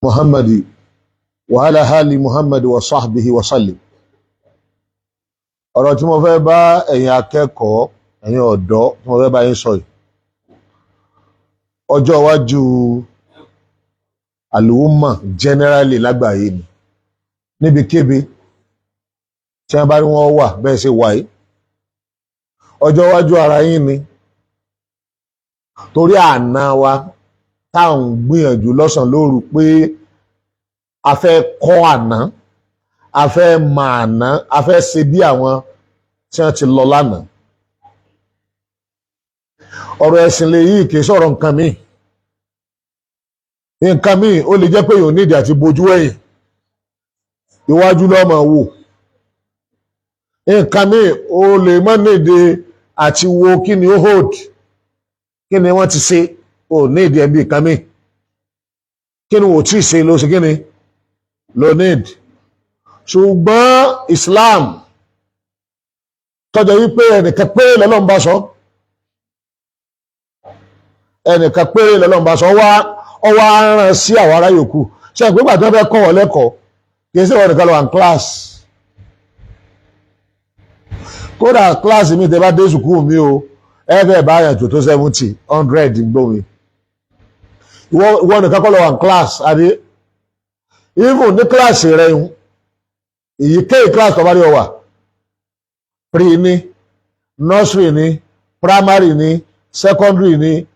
Muhammad wa ala ali Muhammad wa sahbihi wa sallim. Ọ̀rọ̀ tí mo fẹ́ bá ẹ̀yin akẹ́kọ̀ọ́, ẹ̀yin ọ̀dọ́ tí mo fẹ́ bá yín sọ yìí, ọjọ́ iwájú àlùmọ̀ generally lágbàáyé ni. Níbikíbi tí wọ́n bá rí wọn wà bẹ́ẹ̀ ṣe wà yìí, ọjọ́ iwájú ara yín ni. Torí àná wa táwọn ń gbìyànjú lọ́sàn-án lóru pé a fẹ́ kọ́ àná, a fẹ́ mọ àná, a fẹ́ ṣe bí àwọn tí wọ́n ti lọ lánàá. Ọ̀rọ̀ ẹ̀sìn lè yí, kì í sọ̀rọ̀ nǹkan míì. Nǹkan míì ó lè jẹ́ pé èèyàn nídìí àti bojú ẹ̀yìn, iwájú ló máa wò. Nǹkan míì ó lè má nídìí àti wo kí ni ó hold, kí ni wọ́n ti ṣe, ó nídìí ẹbí. Nǹkan míì, kí ni wò tí ì ṣe ló ṣe, kí ni ló need. Ṣùgbọ́n Islam tọ́jọ́ wípé ẹnìkan péré lọ́lọ́run bá sọ, ẹnìkan péré lọ́lọ́run bá sọ, wá ọwọ́ aràn sí àwọn ará yòókù. Ṣe é pé gbàtí wọ́n fẹ́ kọ́ wọn lẹ́kọ̀ọ́, kì í ṣe wọn nìkan lọ wà ní class. Kódà class mi, tẹ́ bá dé sùkúù mi o, ẹ fẹ́ bá yàn tó tó 70, 100 gbómi. Ìwọ nìkan kọ́ lọ wà ní class, àbí even ní class rẹ, èyíkéyìí class tó bá rí ọ wà, pre ní, nursery ní, primary ní, secondary ní,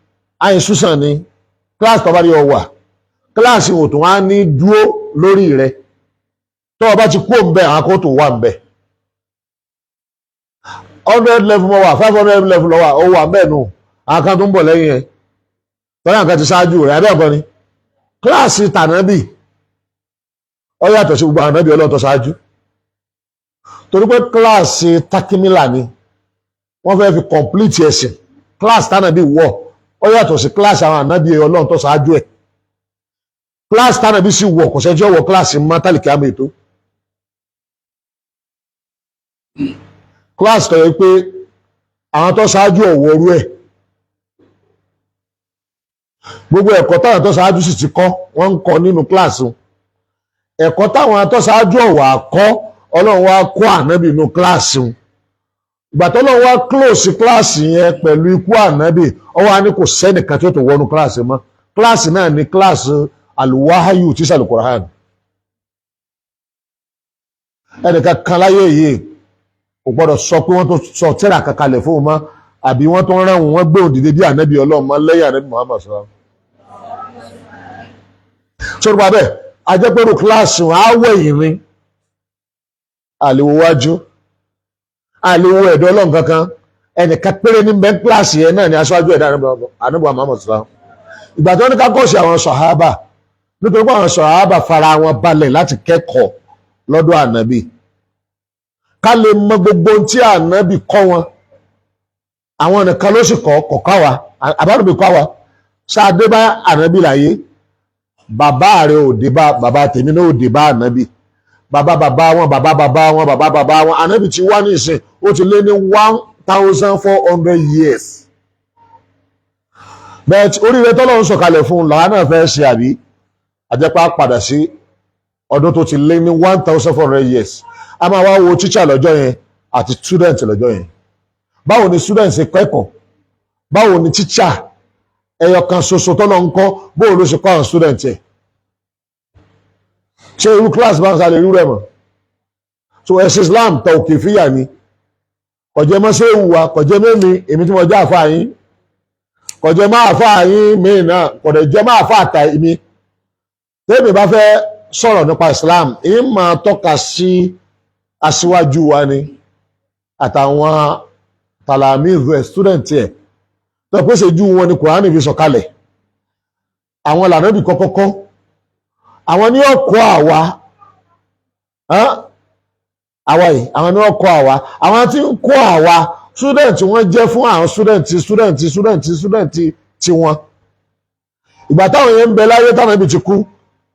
institution ní, class tó bá rí ọ wà, class ò tún wá ní dúró lórí rẹ. Tó o bá ti kú òǹbẹ, àwọn kó tó wà ńbẹ. 100 level mọ wà, 500 level lọ wà, ó wà ńbẹ nù. Àwọn kan tó ń bọ̀ lẹ́yìn ẹ̀ tọ́lá nǹkan ti ṣáájú rẹ̀, abẹ́ ẹ̀kọ́ ni. Class tànábì ó yàtọ̀ sí gbogbo àwọn ànábì Ọlọ́run tó ṣáájú, torí pé class takimila ni wọ́n fẹ́ fi complete ẹ̀sìn. Class tànábì wọ̀ ó yàtọ̀ sí class àwọn ànábì Ọlọ́run tó ṣáájú ẹ̀. Class tànábì sì wọ̀, kò sẹ́jọ́ wọ̀ class mọ́tàlìkì àmì ètò class tó yẹ pé àwọn tó ṣáájú ọ̀wọ́rú ẹ̀. Gbogbo ẹ̀kọ́ táwọn tó ṣáájú sì ti kọ́, wọ́n ń kọ́ nínú class. Ẹ̀kọ́ táwọn tó ṣáájú ọ̀wà kọ́, Ọlọ́run wá kọ́ ànábì nínú class. Ìgbà tó Ọlọ́run wá close class yẹn pẹ̀lú ikú ànábì, ó wá ní kò sẹ́nìkan tí ó tó wọnú class mọ́. Class náà ní class àlùwáháyù tí sàlùkùránì. Ẹnìkan kan láyé yìí kò gbọ́dọ̀ sọ pé wọ́n tó sọ tírà kankalẹ̀ fún un mọ́, àbí wọ́n tó ń rán wọn gbé òdìdé bí ànábì Ọlọ́run mọ́ lẹ́yìn ànábì Muhammad sọ́lá. Sọ́dọ̀ bàbẹ́ ajẹ́pẹ̀rù class wọn á wẹ̀ ìrìn àlèwò wájú, àlèwò ẹ̀dọ́ Ọlọ́run kankan. Ẹnìkan péré ní bẹ́ẹ̀ class yẹn náà ni aṣáájú ẹ̀dá, ànábì Muhammad sọ́lá. Ìgbà tó ní ká kọ́ọ̀sì àwọn sọ̀hábà, nítorí pé àwọn sọ̀hábà fara wọn balẹ̀ láti kẹ́kọ̀ọ́ lọ́dọ̀ ànábì, ká lè mọ gbogbo ohun tí ànábì kọ́ wọn. Àwọn nìkan ló sì kọ́ kọ̀ọ̀ká wa, àbárùbí kọ́ wa ṣáadé bá ànábì láyé. Bàbá rẹ̀ ò dé bá bàbá tèmi náà, ò dé bá ànábì. Bàbá bàbá wọn, bàbá bàbá wọn, bàbá bàbá wọn. Ànábì ti wá ní ìsìn, ó ti lé ní 1400 years. Bẹ́ẹ̀ oríire tọ́lọ́run sọ̀kalẹ̀ fún un làwọn náà fẹ́ ṣe, àbí àjẹpá padà sí ọdún tó ti lé ní 1400 years. A máa wá wo teacher lọ́jọ́ yẹn àti student lọ́jọ́ yẹn. Báwo ni student ṣe kẹ́kọ̀ọ́? Báwo ni teacher ẹyọ kan ṣoṣo tọ́lọ́ ń kọ́, bóò ló ṣe kọ́ àwọn student ẹ̀? Ṣé irú class bá ń sáré irú rẹ̀ mọ̀? So ẹ̀sìn Islam tọ òkè fíyà ni. Kọ̀jẹ́ mọ́ sí ewu wa, kọ̀jẹ́ mẹ́mi èmi tí mo jẹ́ àfáà yín, kọ̀jẹ́ má àfáà yín mí náà, kọ̀dẹ̀ jẹ́ má àfáà ta èmi. Tẹ́mi bá fẹ́ sọ̀rọ̀ nípa Islam, èyí máa tọ́ka sí aṣíwájú wa ni àtàwọn tàlàmíìzù ẹ̀, student ẹ̀ tó pèsè ju wọn ni Kùránì fi sọ̀kalẹ̀. Àwọn lànàbì kọ́kọ́kọ́, àwọn ní ọkọ̀ àwa àwa yìí, àwọn ní ọkọ̀ àwa. Àwọn tí ń kọ́ àwa, student wọ́n jẹ́ fún àwọn student, student, student, student tí wọ́n. Ìgbà táwọn yẹn ń bẹ láyé tánàbì ti kú,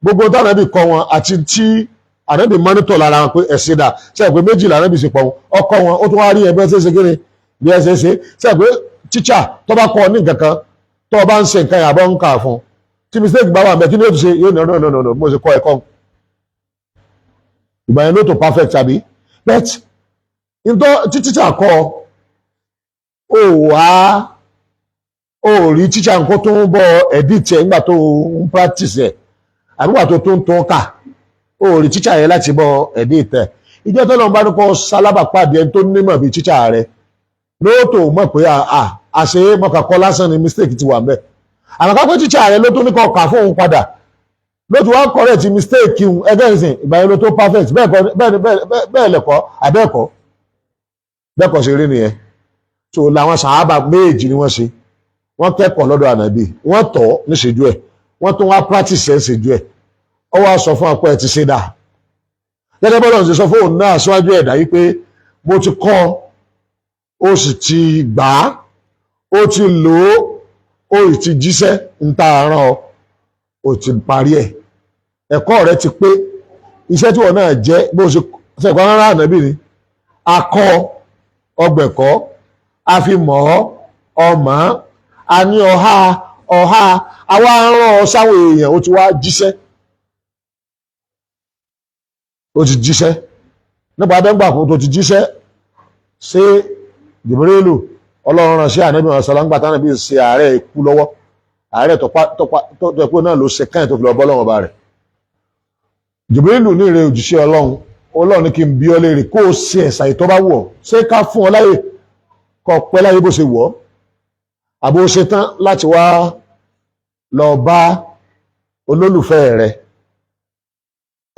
gbogbo tánàbì kọ́ wọn àti tí ànábì monitor lára wọn pé ẹ̀sìn dà, ṣe é pé méjìlá ànábì sì pọ̀ wọn, ọkọ wọn, ó tún wá rí ẹgbẹ́ ṣe é ṣe kí ni bí ẹ ṣe ṣe. Ṣe é pé tíṣà tó bá kọ́ ọ ní nǹkan kan, tó o bá ń ṣe nǹkan yàbọ̀ ń kà fún Tí mistake bá wà mẹ́, kí ni yóò ti ṣe? Yóò ní, "No, no, no, no, mo ṣe kọ́ ẹ̀kọ́." Ìgbà yẹn ló tó perfect tàbí. But ntọ́ tí tíṣà kọ́ ó wá, ó rí tíṣà nǹkan tó ń bọ̀ edit ẹ̀ nígbà tó ń practice ẹ̀, àbí nígbà tó ń tó kà, ó rí tíṣà yẹn láti bọ̀ edit ẹ̀. Ìjọ tó lọ́n bá ní kọ́ sálábàpàdé ẹni tó nímọ̀ bíi tíṣà rẹ̀ lóòótọ́, mọ̀ pé àṣẹ mọ̀kàkọ́ lásán ni, mistake ti wà ńbẹ̀. Àmọ́ ká pé tíṣà rẹ̀ ló tó ní kọ́ kà fún òun padà, ló ti wá correct mistake ń ẹgbẹ́ ìsìn, ìgbà yẹn ló tó perfect. Bẹ́ẹ̀ lẹ̀kọ́ àbẹ́ẹ̀kọ́, bẹ́ẹ̀ kọ́ ṣe rí nìyẹn. So làwọn sàhábà méjì ni wọ́n ṣe. Wọ́n kẹ́kọ̀ọ́ lọ́dọ̀ ànábì, wọ́n tọ́ níṣẹ́jú ẹ̀, wọ́n tún wá practice ẹ̀ níṣẹ́jú ẹ̀. Ó wá sọ fún ọpẹ́ ti ṣe dà, gẹ́gẹ́ bọ́lá ṣe sọ fún òun náà síwájú ẹ̀dá yìí pé mo ti kọ́, ó sì ti gbà á, ó ti lò ó, ó sì ti jíṣẹ́ ń ta àrán ọ, ó ti parí ẹ̀, ẹ̀kọ́ rẹ ti pé. Iṣẹ́ tí wọ́n náà jẹ́ bó ṣe ṣẹ̀kọ́ rárá ànábì ni akọ ọgbẹ̀kọ́, a fi mọ̀ ọ́ ọmọ, a ní ọha ọha, àwa rán ọ sáwọn èèyàn, ó ti wá jíṣẹ́, ó ti jíṣẹ́. Nípa abẹ́ngbà kó tó ti jíṣẹ́ ṣé Jìbìrìlù, Ọlọ́run rán sí ànábì wọn sọlá ńgbà tánàbí ṣe ààrẹ ikú lọ́wọ́, ààrẹ tó pé náà ló ṣe káyìn tó fi lọ bọ́ lọ́wọ́ bá rẹ̀. Jìbìrìlù ní, "Ìrẹ òjíṣẹ́ Ọlọ́run, Ọlọ́run ní kí n bi ọ́ léèrè kó o ṣe ẹ̀sà ìtọ́ bá wù ọ́. Ṣé ká fún ọ láyè kó o pẹ́ láyé bó ṣe wù ọ́, àbó ṣe tán láti wá lọ bá olólùfẹ́ rẹ,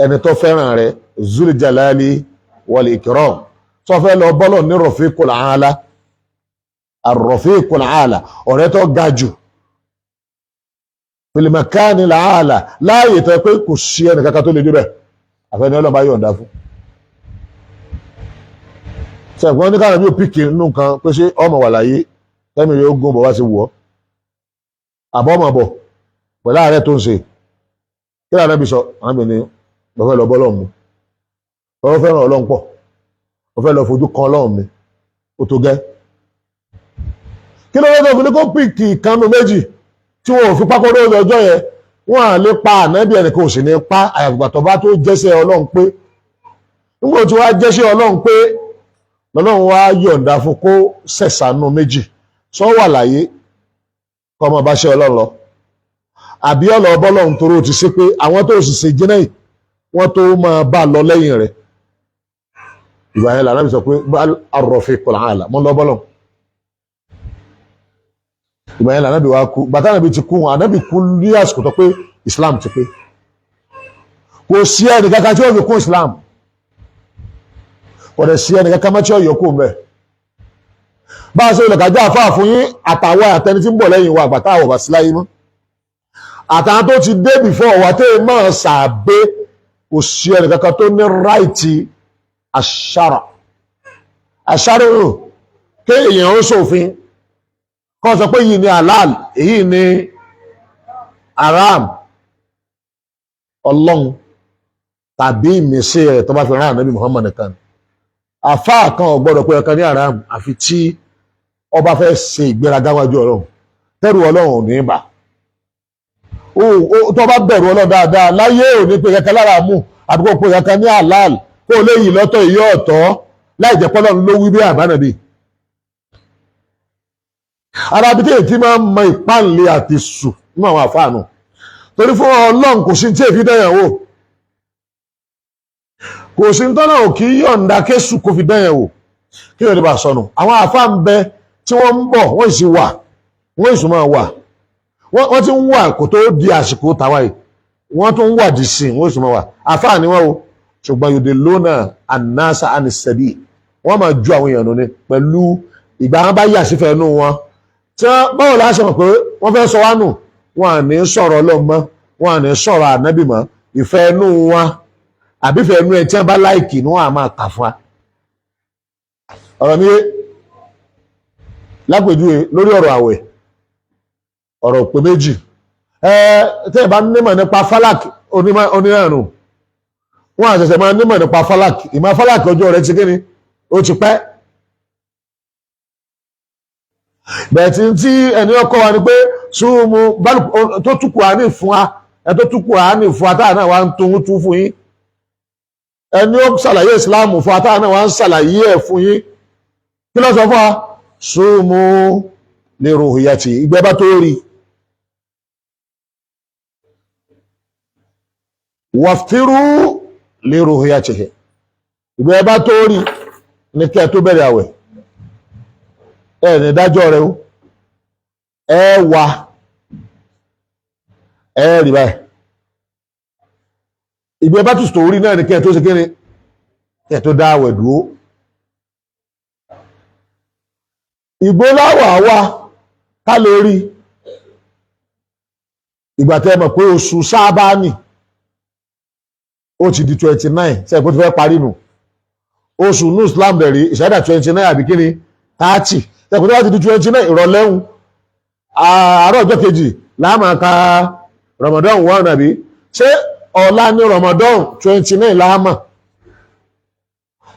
ẹni tó fẹ́ràn rẹ, Zul Jalali wal Ikram, tó fẹ́ lọ bọ́lọ̀ ní Rafiqul Aala, Ar-Rafiqul Aala, ọ̀rẹ́ tó ga jù, fil makanil aala, láàyè tó pé kò sí ẹnì kankan tó lè débẹ̀ àfẹ́ni Ọlọ́run bá yọ̀ǹda fún?" Sẹ̀gbọ́n ní káàrọ̀ bí ó pick nínú nǹkan pé ṣé ọmọ wà láyé tẹ́mi yóò gún bọ̀ wá sí wọ́, àbọ̀ ọmọ bọ̀ pẹ̀lú ààrẹ tó ń ṣe? Kí lóò Ànábì sọ? Àmì ni mo fẹ́ lọ bọ́ lọ́hùn mu, mo fẹ́ràn Ọlọ́run pọ̀, mo fẹ́ lọ fojú kan Ọlọ́run mi, ó tó gẹ́. Kí ló dé tó fi ní kó pick ìkànnù méjì tí wọn ò fi pákó lórí ọjọ́ yẹn? Wọ́n à lè pa ànábì, ẹnìkan ò sì ní pa, àyàfìgbà tó bá tó jẹ́sẹ̀ Ọlọ́run pé. Nígbà tí wàá jẹ́sẹ̀ Ọlọ́run pé, lọ́lọ́run wá yọ̀ǹda fún kó sẹ̀sánú méjì: sọ wà láyé kọ́ ọmọ bá ṣe Ọlọ́run lọ, àbí ọ̀lọ́ ọbọ̀lọ́run toró ti ṣe pé àwọn tó sì ṣe jìnnà yìí, wọ́n tó máa bá lọ lẹ́yìn rẹ̀. Ìgbà yẹn lànà sọ pé ar-rafiqul a'la, mọ́ lọ́ bọ́lọ́run. Ìgbà yẹn lànà bí wàá kú. Bàtà nàbí ti kú, ànábì kú ní àsìkò tó pé Islam ti pé. Kò sí ẹnì kankan tí ó fi kún Islam, kò dẹ̀ sí ẹnì kankan mọ́ tí ó yọ kó mbẹ́. Bá a ṣe lè kájá àfáà fún yín, àtàwọn àtẹni tí ń bọ̀ lẹ́yìn wa, àgbàtà àwọ̀ bá sí láyé mọ́, àtàwọn tó ti dé before wa tẹ́ ẹ máa sàbẹ́, kò sí ẹnì kankan tó ní right àṣàrà àṣàrò kéèyàn ó ṣòfin kọ́ sọ pé èyí ni halal, èyí ni haram. Ọlọ́run tàbí ìmísí rẹ̀ tó bá fi rán ànábì Muhammad nìkan. Àfáà kan ò gbọ́dọ̀ pé ọ̀kan ní haram, àfi tí ọba fẹ́ ṣe ìgbéraga wájú Ọlọ́run, tẹ́rù Ọlọ́run ò ní bà. Tó bá bẹ̀rù Ọlọ́run dáadáa láyé, ò ní pé kankan lára mú, àbí kó pé kankan ní halal, kó o léyìí lọ́tọ̀, ìyọ́ ọ̀tọ̀, láì jẹ́ pọ́lọ́run ló wí bí àbánàbí. Ara bí téèyàn ti máa ń mọ ìpáǹlẹ̀ àti sù nínú àwọn àfáànù, torí fún Ọlọ́run kò sí tí èfi dẹ́yàn wò, kò sí tọ́nà ò kí yọ̀ǹda kéṣù kó fi dẹ́yàn wò kí ló dé bá sọnù. Àwọn àfáà ń bẹ tí wọ́n ń bọ̀, wọ́n sì wà, wọ́n sì máa wà, wọ́n ti ń wà kó tó di àsìkò tàwa yìí, wọ́n tún ń wà dì sí, wọ́n sì máa wà. Àfáà ni wọ́n o, ṣùgbọ́n yòdè lónà ànásà ànìsẹ̀bí, wọ́n máa ju àwọn èèyàn nù ni pẹ̀lú ìgbà wọn bá yà sífẹ̀ẹ́ nù wọn. Tí wọ́n báwo la ṣe mọ̀ pé wọ́n fẹ́ sọ wá nù? Wọn à ní sọ̀rọ̀ Ọlọ́run mọ́, wọn à ní sọ̀rọ̀ ànábì mọ́. Ìfẹ́ inú wọn àbí ìfẹ́ inú ẹ tí wọ́n bá like ni wọ́n á máa kà fún wa. Ọ̀rọ̀ mi lápèjúwe lórí ọ̀rọ̀ àwẹ̀, ọ̀rọ̀ pé méjì. Ẹ tẹ́ ẹ bá nímọ̀ nípa falak onírànù, wọ́n àṣẹ̀ṣẹ̀ máa nímọ̀ nípa falak. Ìmọ̀ falak, ọjọ́ rẹ̀ ti kíni, ó ti pẹ́. Bẹ̀ẹ̀ tí ẹni ọkọ wa ni pé súnmù tó tú Kùránì fún wa, ẹ tó tú Kùránì fún wa táà náà wá ń tún tú fún yín, ẹni ó ṣàlàyé ìsìláàmù fún wa táà náà wá ń ṣàlàyé ẹ̀ fún yín. Kí ló sọ fún wa? Súnmù li ru'yati, ìgbẹ́ bá tó rí. Waftiru li ru'yatihi, ìgbẹ́ bá tó rí ní kí ẹ tó bẹ̀rẹ̀ àwẹ̀. Ẹ ní dájọ́ rẹ o, ẹ wà ẹ rí báyìí. Ìgbẹ́ bá tó rí náà ní kí ẹ tó ṣe kíni, kí ẹ tó dá àwẹ̀ dúró. Ìgbóláwà wà ká lè rí ìgbà tẹ́ mọ̀ pé oṣù Ṣábánì ó ti di 29, ṣe kó ti fẹ́ parí nù. Oṣù ní Islam bẹ̀rẹ̀ ìṣẹ́dá 29 àbí kíni 30, ṣe kó tó bá ti di 29 ìrọ̀lẹ́hùn àárọ̀ ọjọ́ kejì láàmà ka Ramadan 1, àbí ṣé ọ̀la ní Ramadan 29 láàmà.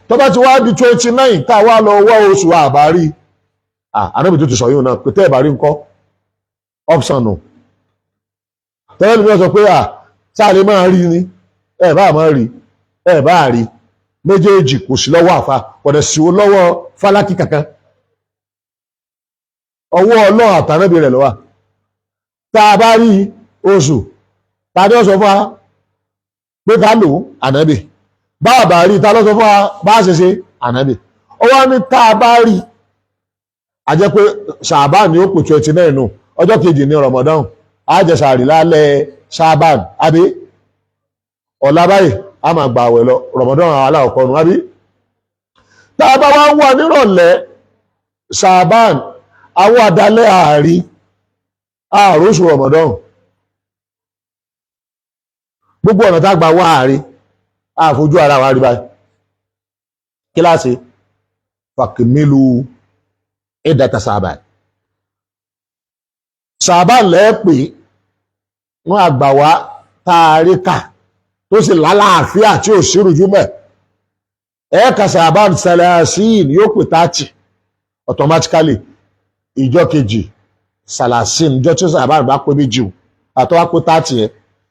Tó bá ti wá di 29 tá a wá lọ wá oṣù àbárí, ànábì tó ti sọ yóò náà pé tẹ́ ẹ̀ bá rí ńkọ́ option nù. Tẹ́lẹ̀ ní wọ́n sọ pé à sáà lè máa rí ni, ẹ bá máa rí, ẹ bá rí méjèèjì kò sí lọ́wọ́ àfa, kò dẹ̀ sí lọ́wọ́ fálákì kankan, ọwọ́ Ọlọ́run àtànábì rẹ̀ ló wà. Tá a bá rí oṣù, ta ni ó sọ fún wa pé ká lò ànábì? Bá a bá rí, ta ló sọ fún wa bá a ṣe ṣe? Ànábì. Ó wá ní tá a bá rí, a jẹ́ pé Ṣàbán ni ó pè 29 nù, ọjọ́ kejì ní Ramadan, a jẹ sàárì lálẹ́ Ṣàbán, àbí ọ̀la báyìí a máa gbà àwẹ̀ lọ Ramadan aláwọ̀kọ́ nù, àbí tá a bá wá wà nírọ̀lẹ́ Ṣàbán, àwọn àdálẹ́ àárí àròsù Ramadan, gbogbo ọ̀nà tá a gbà wá àárí àfojú ara wa rí báyìí. Kíláàsì fàkìmílù ìdàtà Ṣàbán, Ṣàbán lẹ́ẹ̀pẹ́ wọn àgbà wá taari kà tó sì lálàáfíà tí ò sí rújú mẹ́. Ẹ̀ẹ́ka Ṣàbán salasin yóò pè 30 automatically. Ìjọ kejì salasin, ìjọ tí Ṣàbán bá pé méjì àtọwá pé 30 yẹn,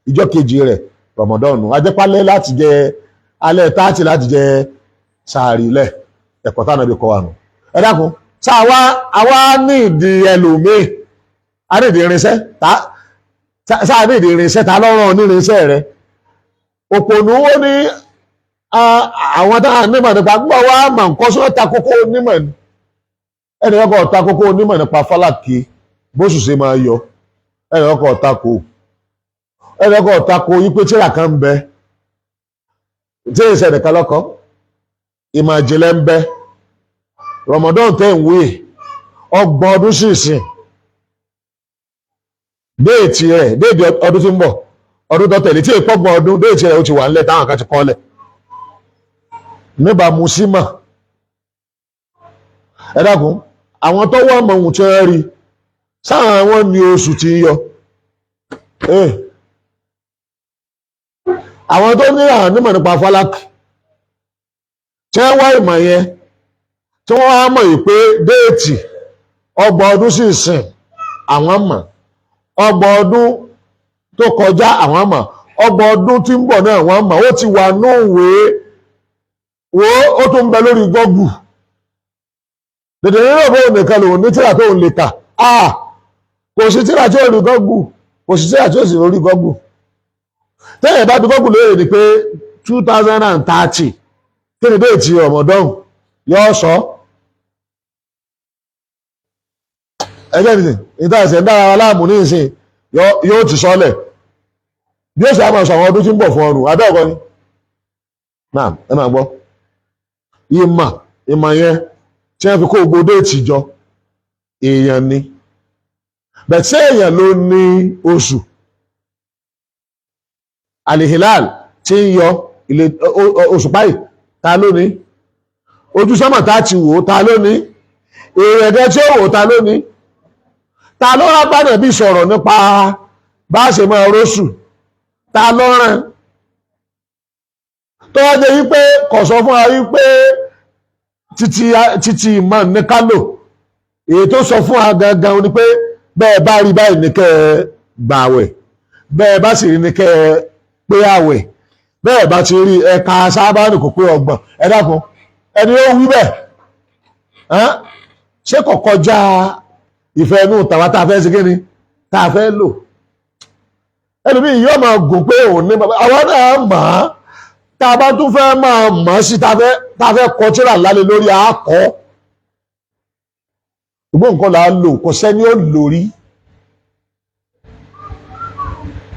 ìjọ kejì rẹ̀ Ramadan. Ajẹ́pálẹ́ láti jẹ alẹ́ 30 láti jẹ sàárì lẹ̀. Ẹ̀kọ́ táwọn ẹbí kọ́ wa nù. Ẹ dákun, sáà àwa ní ìdí ẹlòmíì, a ní ìdí irinṣẹ́, sáà ní ìdí irinṣẹ́, ta lọ́rọ̀ onírinṣẹ́ rẹ̀? Òpònú ó ní àwọn táwọn onímọ̀ nípa gbọ́ wá mà ń kọ́ sọ́ọ́ ta kókó onímọ̀ ni. Ẹnì kan kọ́ ta kókó onímọ̀ nípa fálákì bóṣù ṣe máa yọ, ẹnì kan kọ́ ta kó, ẹnì kan kọ́ ta kó yí pé tíra kan ń bẹ tí èsì ẹnìkan lọ́kọ́ ìmọ̀ ìjìnlẹ̀ ń bẹ. Ramadan tẹ́ ń wé 30 ọdún sí ìsìn, déètì rẹ̀ déètì ọdún tí ń bọ̀, ọdún tó tẹ̀lé tí èpọ̀gbọ̀n ọdún, déètì rẹ̀ ó ti wà ńlẹ̀ táwọn kan ti kọ́ lẹ̀ níbàámu sí mọ̀. Ẹ dákun, àwọn tó wọ́n mọ̀ ohun tí wọ́n rí sáà wọ́n ní oṣù tí ń yọ. Àwọn tó ní àwọn onímọ̀ nípa fálákì tí wọ́n wá ìmọ̀ yẹn, tí wọ́n wá mọ̀ yìí pé déètì 30 ọdún sí ìsìn àwọn mọ̀, 30 ọdún tó kọjá àwọn mọ̀, 30 ọdún tí ń bọ̀ náà wọ́n mọ̀, ó ti wà núwèé wo, ó tún ń bẹ lórí Google. Dèdè nínú òbó nìkan lòun ní tíra tóun lè kà. Kò sí tíra tí ó rí Google, kò sí tíra tí ó sì rí Google. Tẹ́yẹ̀ bá bí Google léèrè ni pé 2030 kí ni déètì Ramadan, yóò sọ. Ẹgbẹ́ nìsín ìta ẹ̀sẹ̀ ń dára wa láàmú ní ìsìn, yóò ti sọ́lẹ̀ bí ó sì á máa sọ àwọn ọdún tí ń bọ̀ fún ọrùn abẹ́ ọ̀kọ́ ni. Náà ẹ máa gbọ́ ìmọ̀ yẹn tí wọ́n fi kó gbogbo déètì jọ, èèyàn ni bẹ̀tí èèyàn ló ní oṣù alihilal tí ń yọ ilé oṣù páyì, ta ló ní ojú sọ́mọ̀ tá ti wò, ta ló ní èèyàn ẹ̀gẹ́ tí ó wò, ta ló ní, ta ló rán bánà bí sọ̀rọ̀ nípa bá a ṣe máa róṣù, ta ló rán tó wá jẹ́ wípé kò sọ fún wa wípé títí ìmọ̀ ní ká lò, Èyí tó sọ fún wa gangan ni pé bẹ́ẹ̀ bá rí báyìí ní kẹ́ ẹ gbà àwẹ̀, bẹ́ẹ̀ bá sì rí ní kẹ́ ẹ pé àwẹ̀, bẹ́ẹ̀ bá ti rí ẹ̀ka sábàánù kò pé 30. Ẹ dákun, ẹni ó wí bẹ́ẹ̀ ṣé kò kọjá ìfẹ́ inú tàwa tá a fẹ́ ṣe kí ni tá a fẹ́ lò? Ẹlòmíì yóò máa gùn pé òun ní bàbá àwọn náà mọ̀ á. Tá a bá tún fẹ́ máa mọ̀ sí, tá a fẹ́ kọ tíra lálẹ́ lórí àkọ́ ṣùgbọ́n nǹkan là á lò, kò sẹ́ni ó lórí.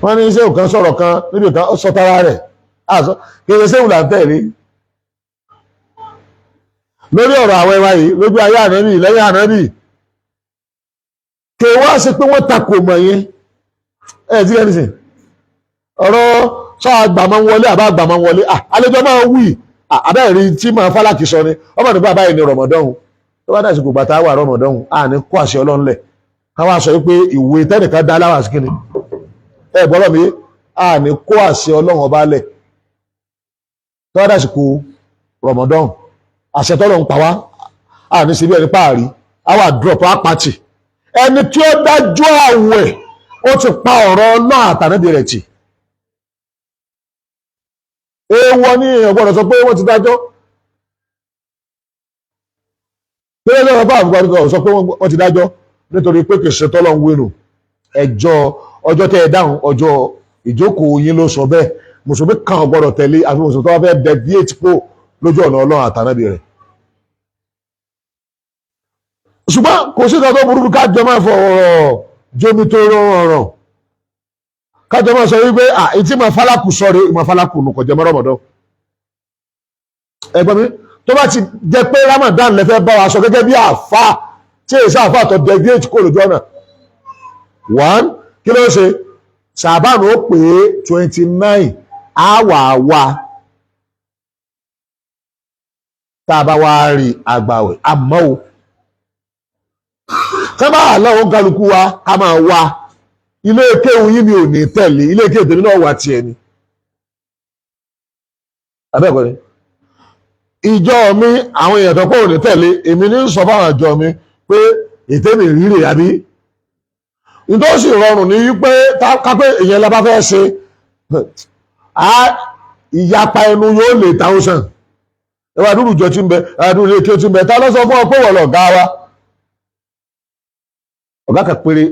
Wọ́n ní iṣẹ́ òkan sọ̀rọ̀ kan níbi kan ó sọ tara rẹ̀, kì í ṣe sẹ́wùn là ń tẹ̀lé lórí ọ̀rọ̀ àwọn ẹwà yìí lójú ayé ànábì lẹ́yìn ànábì. Kì í wá ṣe pé wọ́n takò mọ̀ yẹn. Ẹ̀ tí ẹni sìn ọ̀rọ̀ sọ àgbà máa ń wọlé àbá àgbà máa ń wọlé, àlejò máa ń wí àbẹ́ẹ̀rí tí máa fálákì sọ ni ọmọ nípa báyìí ní Ramadan. Tó bá dàsìkò gbàtà wà Ramadan, à ní kó àṣẹ Ọlọ́run lẹ̀ káwá sọ pé ìwé tẹ́nìkan dá láwà sí kíni. Ẹ gbọ́dọ̀ mi, à ní kó àṣẹ Ọlọ́run ọba lẹ̀. Tó bá dàsìkò Ramadan, àṣẹ tọ́lọ̀ ń pa wá, à ní síbi ẹni páàrí àwa drop apàtì. Ẹni tí ó dájú àwẹ̀ ó ti pa ọ̀rọ̀ náà àtànábì rẹ̀ tì. Èèwọ̀ ní èèyàn gbọ́dọ̀ sọ pé wọ́n ti dájọ́. Tẹ́lẹ̀ lọ́wọ́ bá àbúkọ́ sọ pé wọ́n ti dájọ́ nítorí pé kì í ṣe tọ́lọ́ ń wénu. Ẹjọ́ ọjọ́ tẹ́ ẹ dáhùn, ọjọ́ ìjókòó yín ló sọ bẹ́ẹ̀. Mùsùlùmí kan ò gbọ́dọ̀ tẹ̀lé àfi mùsùlùmí tó bá fẹ́ deviate kó lójú ọ̀nà Ọlọ́run àtànábì rẹ̀. Ṣùgbọ́n kò sí ìkan tó burú kájọ máa fọ ọ̀rọ̀ jómi tó rọrùn, kájọ máa sọ wípé ìtí máa fálákù sọ rèé, ìmọ̀ fálákù nù kò jẹ́ mọ́ Ramadan. Ẹ̀gbọ́n mi, tó bá ti jẹ́ pé Ramadan lè fẹ́ bá wa sọ gẹ́gẹ́ bí àfa tí èsì àfa tó deviate kó lójú ọ̀nà one, kí ló ṣe sàbánu ó pé 29 àwà wa tá a bá wá rí àgbàwẹ̀. Àmọ́ o sábà lọ́wọ́ kálukú wa ká máa wá ilé kéwù yín mi ò ní tẹ̀lé ilé kéwù tèmi náà wà tiẹ̀ ni. Abẹ́ẹ̀kọ́ ni ìjọ mi, àwọn èèyàn tó pọ̀ ò ní tẹ̀lé èmi ní sọ fáwọn ìjọ mi pé ètè mi rírè àbí nítorí sì rọrùn ní wípé kápẹ́ èèyàn la bá fẹ́ ṣe ìyapa ẹnu yóò lè 1000. Ẹwà dúró ìjọ tí ń bẹ, ẹwà dúró ilé kéwù tí ń bẹ, ta ló sọ fún ọ pé wọ́n lọ gá wa? Ọ̀gá kan péré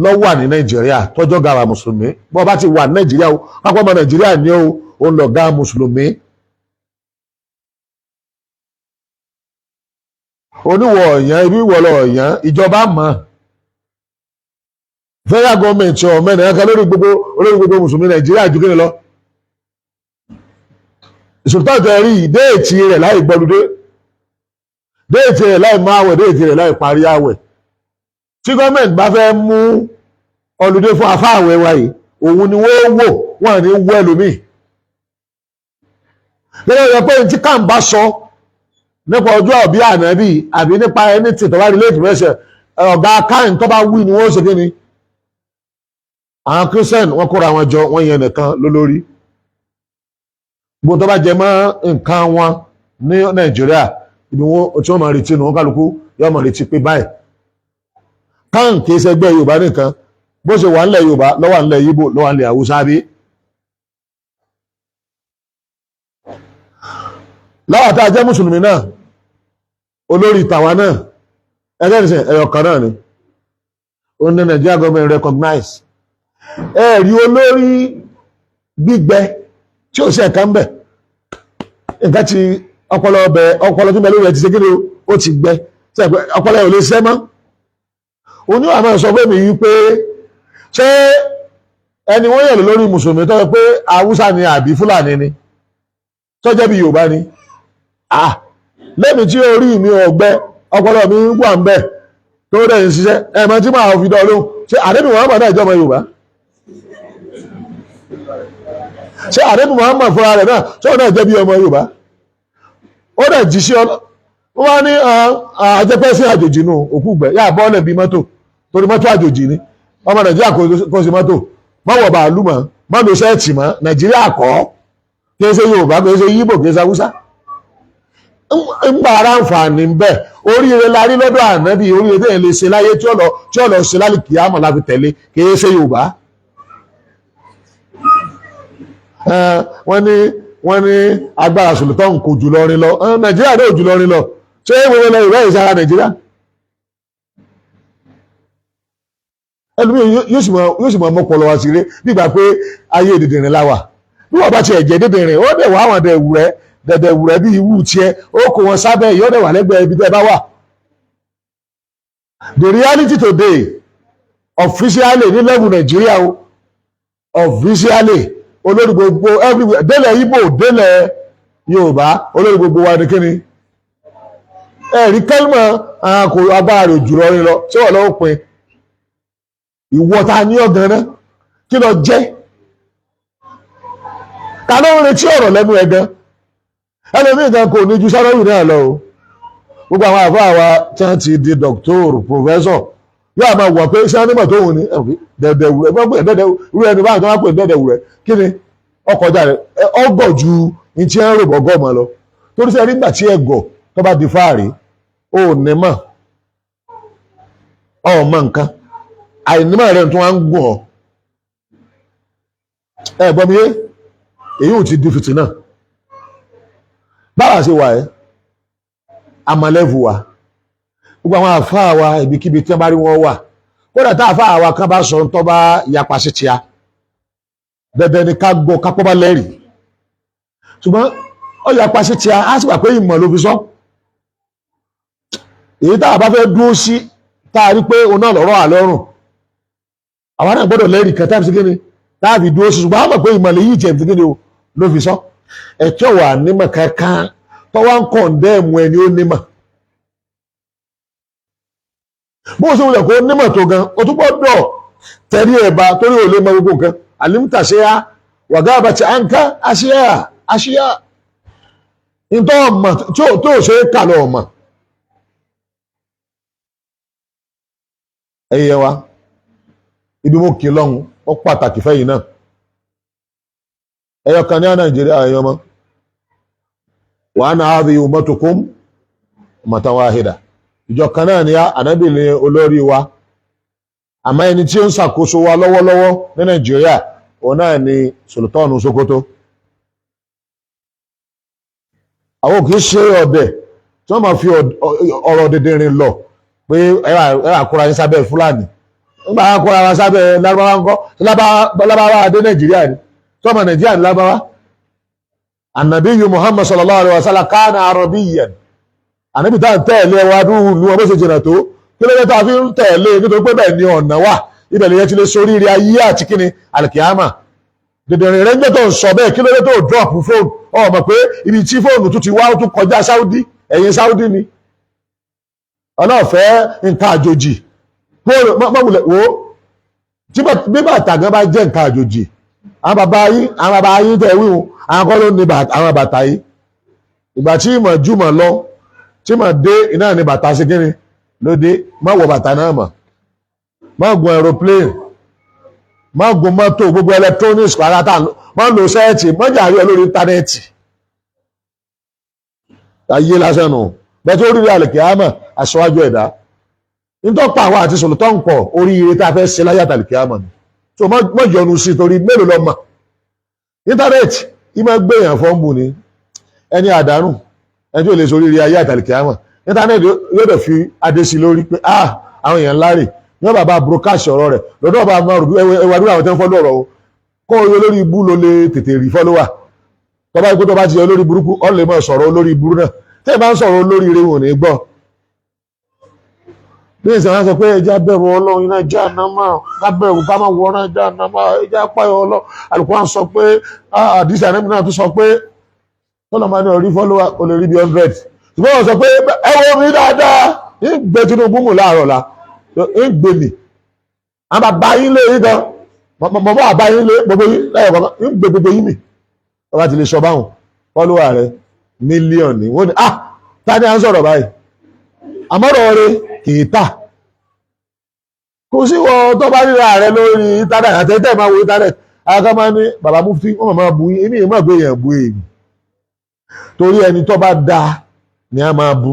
ló wà ní Nàìjíríà tọ́jọ́ gara mùsùlùmí. Bọ́ bá ti wà ní Nàìjíríà o, kápẹ́ ọmọ Nàìjíríà ní o, òun lọ̀gá mùsùlùmí. Oníwọ̀ ọ̀yàn ibi ìwọ̀lọ̀ ọ̀yàn ìjọba mọ̀ federal government ọ̀mẹ́rin ẹ̀ka lórí gbogbo olórí gbogbo mùsùlùmí Nàìjíríà ju kíni lọ. Ìsòtọ́ ìjọ rí déètì rẹ̀ láì gbọ́ludé, déètì rẹ̀ láì máa wẹ̀, déètì rẹ̀ láì parí àwẹ̀. Tí gọ́ọ̀mẹ̀ntì bá fẹ́ mú ọlùdé fún afáàwẹ̀ wa yìí, òun ni wọ́n wò, wọ́n ní wọ́ ẹlòmíì. Lẹ́yìn ọ̀yọ́ pé tí kàn bá sọ nípa ọjọ́ àbí ànábì àbí nípa ẹni tí tó bá rí léètì mẹ́sẹ̀ ọ̀gá káyìn tó bá wí ni wọ́n ṣe kí ni. Àwọn Christian wọ́n kóra wọn jọ, wọ́n yẹn nìkan lólórí. Gbogbo tó bá jẹ mọ́ nǹkan wọn ní Nàìjíríà ibi wọn tí wọ́n máa retí nù, wọ́n kálukú yóò máa retí pé báyìí. Kàn kì í ṣẹgbẹ́ Yorùbá nìkan, bó ṣe wà nílẹ̀ Yorùbá ló wà nílẹ̀ Yíbò ló wà nílẹ̀ Haúsá bí. Láwọn tá a jẹ́ mùsùlùmí náà, olórí tàwa náà ẹgbẹ́ ìṣẹ̀ ẹ̀yọ̀ kan náà ni ó ní Nigeria government recognize. Ẹ rí olórí gbígbẹ tí ó ṣe ẹ̀ka ń bẹ̀, nǹkan ti ọpọlọ ọbẹ̀ ọpọlọ tó bẹ lórí ẹ ti ṣe kí ni ó ti gbẹ, ọpọlọ ò lè ṣiṣẹ́ mọ́. Oníwà máa sọ fún mi yìí pé ṣé ẹni wọ́n yẹ̀ lórí mùsùlùmí tó yẹ pé Haúsá ni àbí Fúlàní ni tó jẹ́ bí Yorùbá ni, lẹ́mi tí orí mi ọ̀gbẹ́ ọpọlọ mi wà ń bẹ̀ tó rẹ̀ ń ṣiṣẹ́ ẹ̀mọ́ tí màá fi dán lóhùn. Ṣé àdébì Muhammad náà ìjọba Yorùbá? Ṣé àdébì Muhammad fúnra rẹ̀ náà ṣé òun náà jẹ́ bí ọmọ Yorùbá? Ó dẹ̀ jí sí ọ wọ́n wá ní àjẹpẹ́ sí àjòjì nù òkú gbẹ yà bọ́ọ̀lẹ̀ bíi mọ́tò torí mọ́tò àjòjì ni ọmọ Nàìjíríà kò sí mọ́tò má wọ̀ bàálù mọ́, má lo ṣẹ́ẹ̀tì mọ́, Nàìjíríà kọ́, kì í ṣe Yorùbá, kì í ṣe Yíbò, kì í ṣe Haúsá. Ń gba ara àǹfààní ń bẹ. Oríire la rí lọ́dọ̀ ànábì, oríire tẹ̀yìn lè ṣe láyé tí ó lọ ṣe lálẹ́ kìámọ̀ la fi tẹ̀lé, kì í ṣe Yorùbá. Wọ́n ní agbára Sultan kò jù lọrin lọ. Nàìjíríà náà jù lọrin lọ. Ṣé wọ́n lọ ìwé ìsara Nàìjíríà? Ẹlòmíì yóò sì mọ ọmọpọlọ wa ṣeré nígbà pé ayé dìdìrín la wà. Bí wọ́n bá tiẹ̀ jẹ́ dìdìrín, ó dẹ̀ wá àwọn dẹ̀dẹ̀ wùrẹ́ bí ìwú tiẹ̀, ó kó wọn sábẹ́, yóò dẹ̀ wà lẹ́gbẹ̀ẹ́ ibi tẹ́ bá wà. The reality today, officially ní level Nàìjíríà o, officially olórí gbogbo everywhere, délẹ̀ Ìgbò, délẹ̀ Yorùbá, olórí gbogbo wa ní kíni ẹ̀rí kẹ́lìmọ̀ kò agbára rẹ̀ jùlọ ní lọ. Ṣé wọ́n lọ́wọ́ pin ìwọ ta ní ọ̀gán náà? Kí lọ jẹ́? Ta ló ń retí ọ̀rọ̀ lẹ́nu ẹ̀ gan? Ẹlòmíì gan kò ní ju sálọ́yìn náà lọ o. Gbogbo àwọn àfáà wa tí wọ́n ti di doctor, professor, yóò máa wọ̀ pé ṣé onímọ̀ tó wù ní dẹ̀dẹ̀ wùrẹ́, dẹ̀dẹ̀ wùrẹ́, ẹni báyìí tó wá pè ní dẹ̀dẹ̀ wùrẹ́, kí ni ọkọjá rẹ̀ ọgọ̀ ju ní tí ń rò bọ́gọ́ mọ́ lọ. Torí sẹ́ni nígbà tí ẹ̀gọ̀ tó bá di fáàrí, ó ní mọ̀ ọ̀ mọ̀ nǹkan, àìnímọ̀ rẹ̀ tó wá ń gùn ọ́. Ẹ gbọ́ mi yé? Èyí ò ti di fìtínà. Báwa ṣe wà ẹ́ amalẹ́vù wa, gbogbo àwọn àfáà wa, ibikíbi tí wọ́n bá rí wọn wà, kódà tá àfáà wa kan bá sọ ń tọ́ bá yapa sí tíá, dandan ni ká gbọ́, kápọ́ bá lẹ́rìí. Ṣùgbọ́n ó yapa sí tíá, á sì wà pé ìmọ̀ ló fi sọ. Èyí tá a bá fẹ́ dúró sí, tá a rí pé òun náà lọ́rọ̀ àlọ́rùn, àwọn náà gbọ́dọ̀ lẹ́rìí kan táàbí sí kíni táàbí dúró sí. Ṣùgbọ́n a mọ̀ pé ìmọ̀ lè yí jẹ̀ sí kíni o ló fi sọ. Ẹ̀tọ́ wà nímọ̀ kankan tọ́wọ́ ń kọ̀ǹdẹ́ẹ̀mù ẹni ó nímọ̀. Bó o ṣe wulẹ̀ kó nímọ̀ tó gan, o tún gbọ́dọ̀ tẹ̀rí ẹ̀ bá, torí ò lè mọ gbogbo nǹkan. Àlímútà ṣe á wàgá àbàtì ànká àṣìyà àṣìyà ntọ́ ọmọ tí ò ṣe é kà lọ ọmọ. Ẹ̀yẹ wa ibi mo kì í lọ́hùn ó pàtàkì fẹ́yìn náà. Ẹ̀yọ kan ní Nàìjíríà, ẹ̀yọ mọ́ wa ana hadhihi ummatukum ummatan wahida. Ìjọ kan náà ni ànábì ní olórí wa, àmọ́ ẹni tí ó ń ṣàkóso wa lọ́wọ́lọ́wọ́ ní Nàìjíríà, òun náà ni Sultanu Sokoto. Àwọn kì í ṣe ọ̀dẹ̀ tí wọ́n máa fi ọ̀rọ̀ dìndìnrín lọ pé ẹ wà kóra yín sábẹ́ Fúlàní. Nígbà wà kóra wa sábẹ́ Lárúbáwá ńkọ́? Lárúbáwá adé Nàìjíríà ni sọ́mọ Nàìjíríà ní Lárúbáwá. Ànàbíyù Muhammad sallallahu alaihi wa sallam kana arabiyyan. Ànábì tá à ń tẹ̀lé wa dúró lu ọmọ ṣe jìnnà tó, kí ló dé tá a fi ń tẹ̀lé? Nítorí pé bẹ́ẹ̀ ni ọ̀nà wà, ibẹ̀ lè yẹ ti lè sórí rí ayé àti kíni àlìkìyàmà. Dìndìnrín rẹ̀ ń jẹ́ tó ń sọ bẹ́ẹ̀, kí ló dé tó drop fóònù? Ọ mọ̀ pé ibi tí fóònù tún ti wá, ó tún kọjá Saudi, ẹ̀yìn Saudi ni ọlọ́ọ̀fẹ́ nǹkan àjòjì. Mọ̀wulẹ̀ wo bí bàtà gan bá jẹ́ nǹkan àjòjì, àwọn bàbá yín tẹ̀ wíwọ̀n, àwọn kọ́ ló ní àwọn bàtà yìí. Ìgbà tí ìmọ̀ jùmọ̀ lọ tí mà dé iná ní bàtà ṣe kíni ló dé. Má wọ bàtà náà mọ̀, má gun aeroplane, má gun mọ́tò, gbogbo electronics pàrátà, má lo sẹ́ẹ̀tì, má jàrí ẹ lórí íńtánẹ́ẹ̀tì. Ayé lásán nù bẹ́ẹ̀ tó rí àlèkè àmọ́ aṣáájú ẹ̀dá nítọ́pọ̀ àwọn àti sọ̀rọ̀ tó ń pọ̀ oríire tá a fẹ́ ṣe láyé àtàlèkè àmọ́ ni. So má yọnu sí torí mélòó lọ mọ̀ íńtánẹ́ẹ̀tì ìmọ̀ gbẹ̀yàn fọ́nbù ni ẹni àdánù, ẹni tí ò lè sọ oríire ayé àtàlìkè àmọ́ íńtánẹ́ẹ̀tì yóò dẹ̀ fi adé sí lórí pé ah àwọn èèyàn ńlá rè ní wọ́n bàbá broadcast ọ̀rọ̀ rẹ̀ lọ́dọ̀ bá máa rò bí ẹwà dúró àwọn tẹ́ ń fọ́lọ́ ọ̀rọ̀ o kó o lórí ibú ló lè tètè rí fọ́lọ́wà. Tọ́ba ikú tó bá ti yẹ olórí burúkú, ọ̀ lè máa sọ̀rọ̀ olórí burú náà. Tẹ́ ẹ bá ń sọ̀rọ̀ olórí ire, wọn ò ní gbọ́. Bí ìsìn wọn sọ pé ẹja bẹ̀rù Ọlọ́run, iná ẹja ànámà, ká bẹ̀rù ká má wọ iná ẹja ànámà, ẹja páyọ Ọlọ́run. Àlùkùránì sọ pé àdìsí ànámì náà tún sọ pé tọ́lọ̀ máa ní orí fọ́lọ́wà, o lè rí bí 100. Ṣùgbọ́n wọ́n sọ pé ẹ wo mi dáadáa, ń gbé Tinubu mù láàárọ̀ la ń gbé mi, àwọn bàbá yín lé yín gan, mọ̀ bá bàbá yín lé gbogbo yín lẹ́yìn kọ̀ọ̀kan, ń gbé gbogbo yín mi. Wọ́n bá ti lè sọ báwọn fọ́lọ́wà rẹ̀ mílíọ̀nù, wọ́n ní ah ta ni à ń sọ̀rọ̀ báyìí? Àmọ́rọ̀ rẹ̀ kì í tà. Kò sí wọ́n tó bá ríra rẹ̀ lórí íńtánẹ̀tì àtẹ̀tẹ̀ máa wo íńtánẹ̀tì aka máa ní bàbá mufti wọ́n máa bu yín, èmi yìí máa gbé yẹn bu èmi torí ẹni tó bá da ni a máa bú.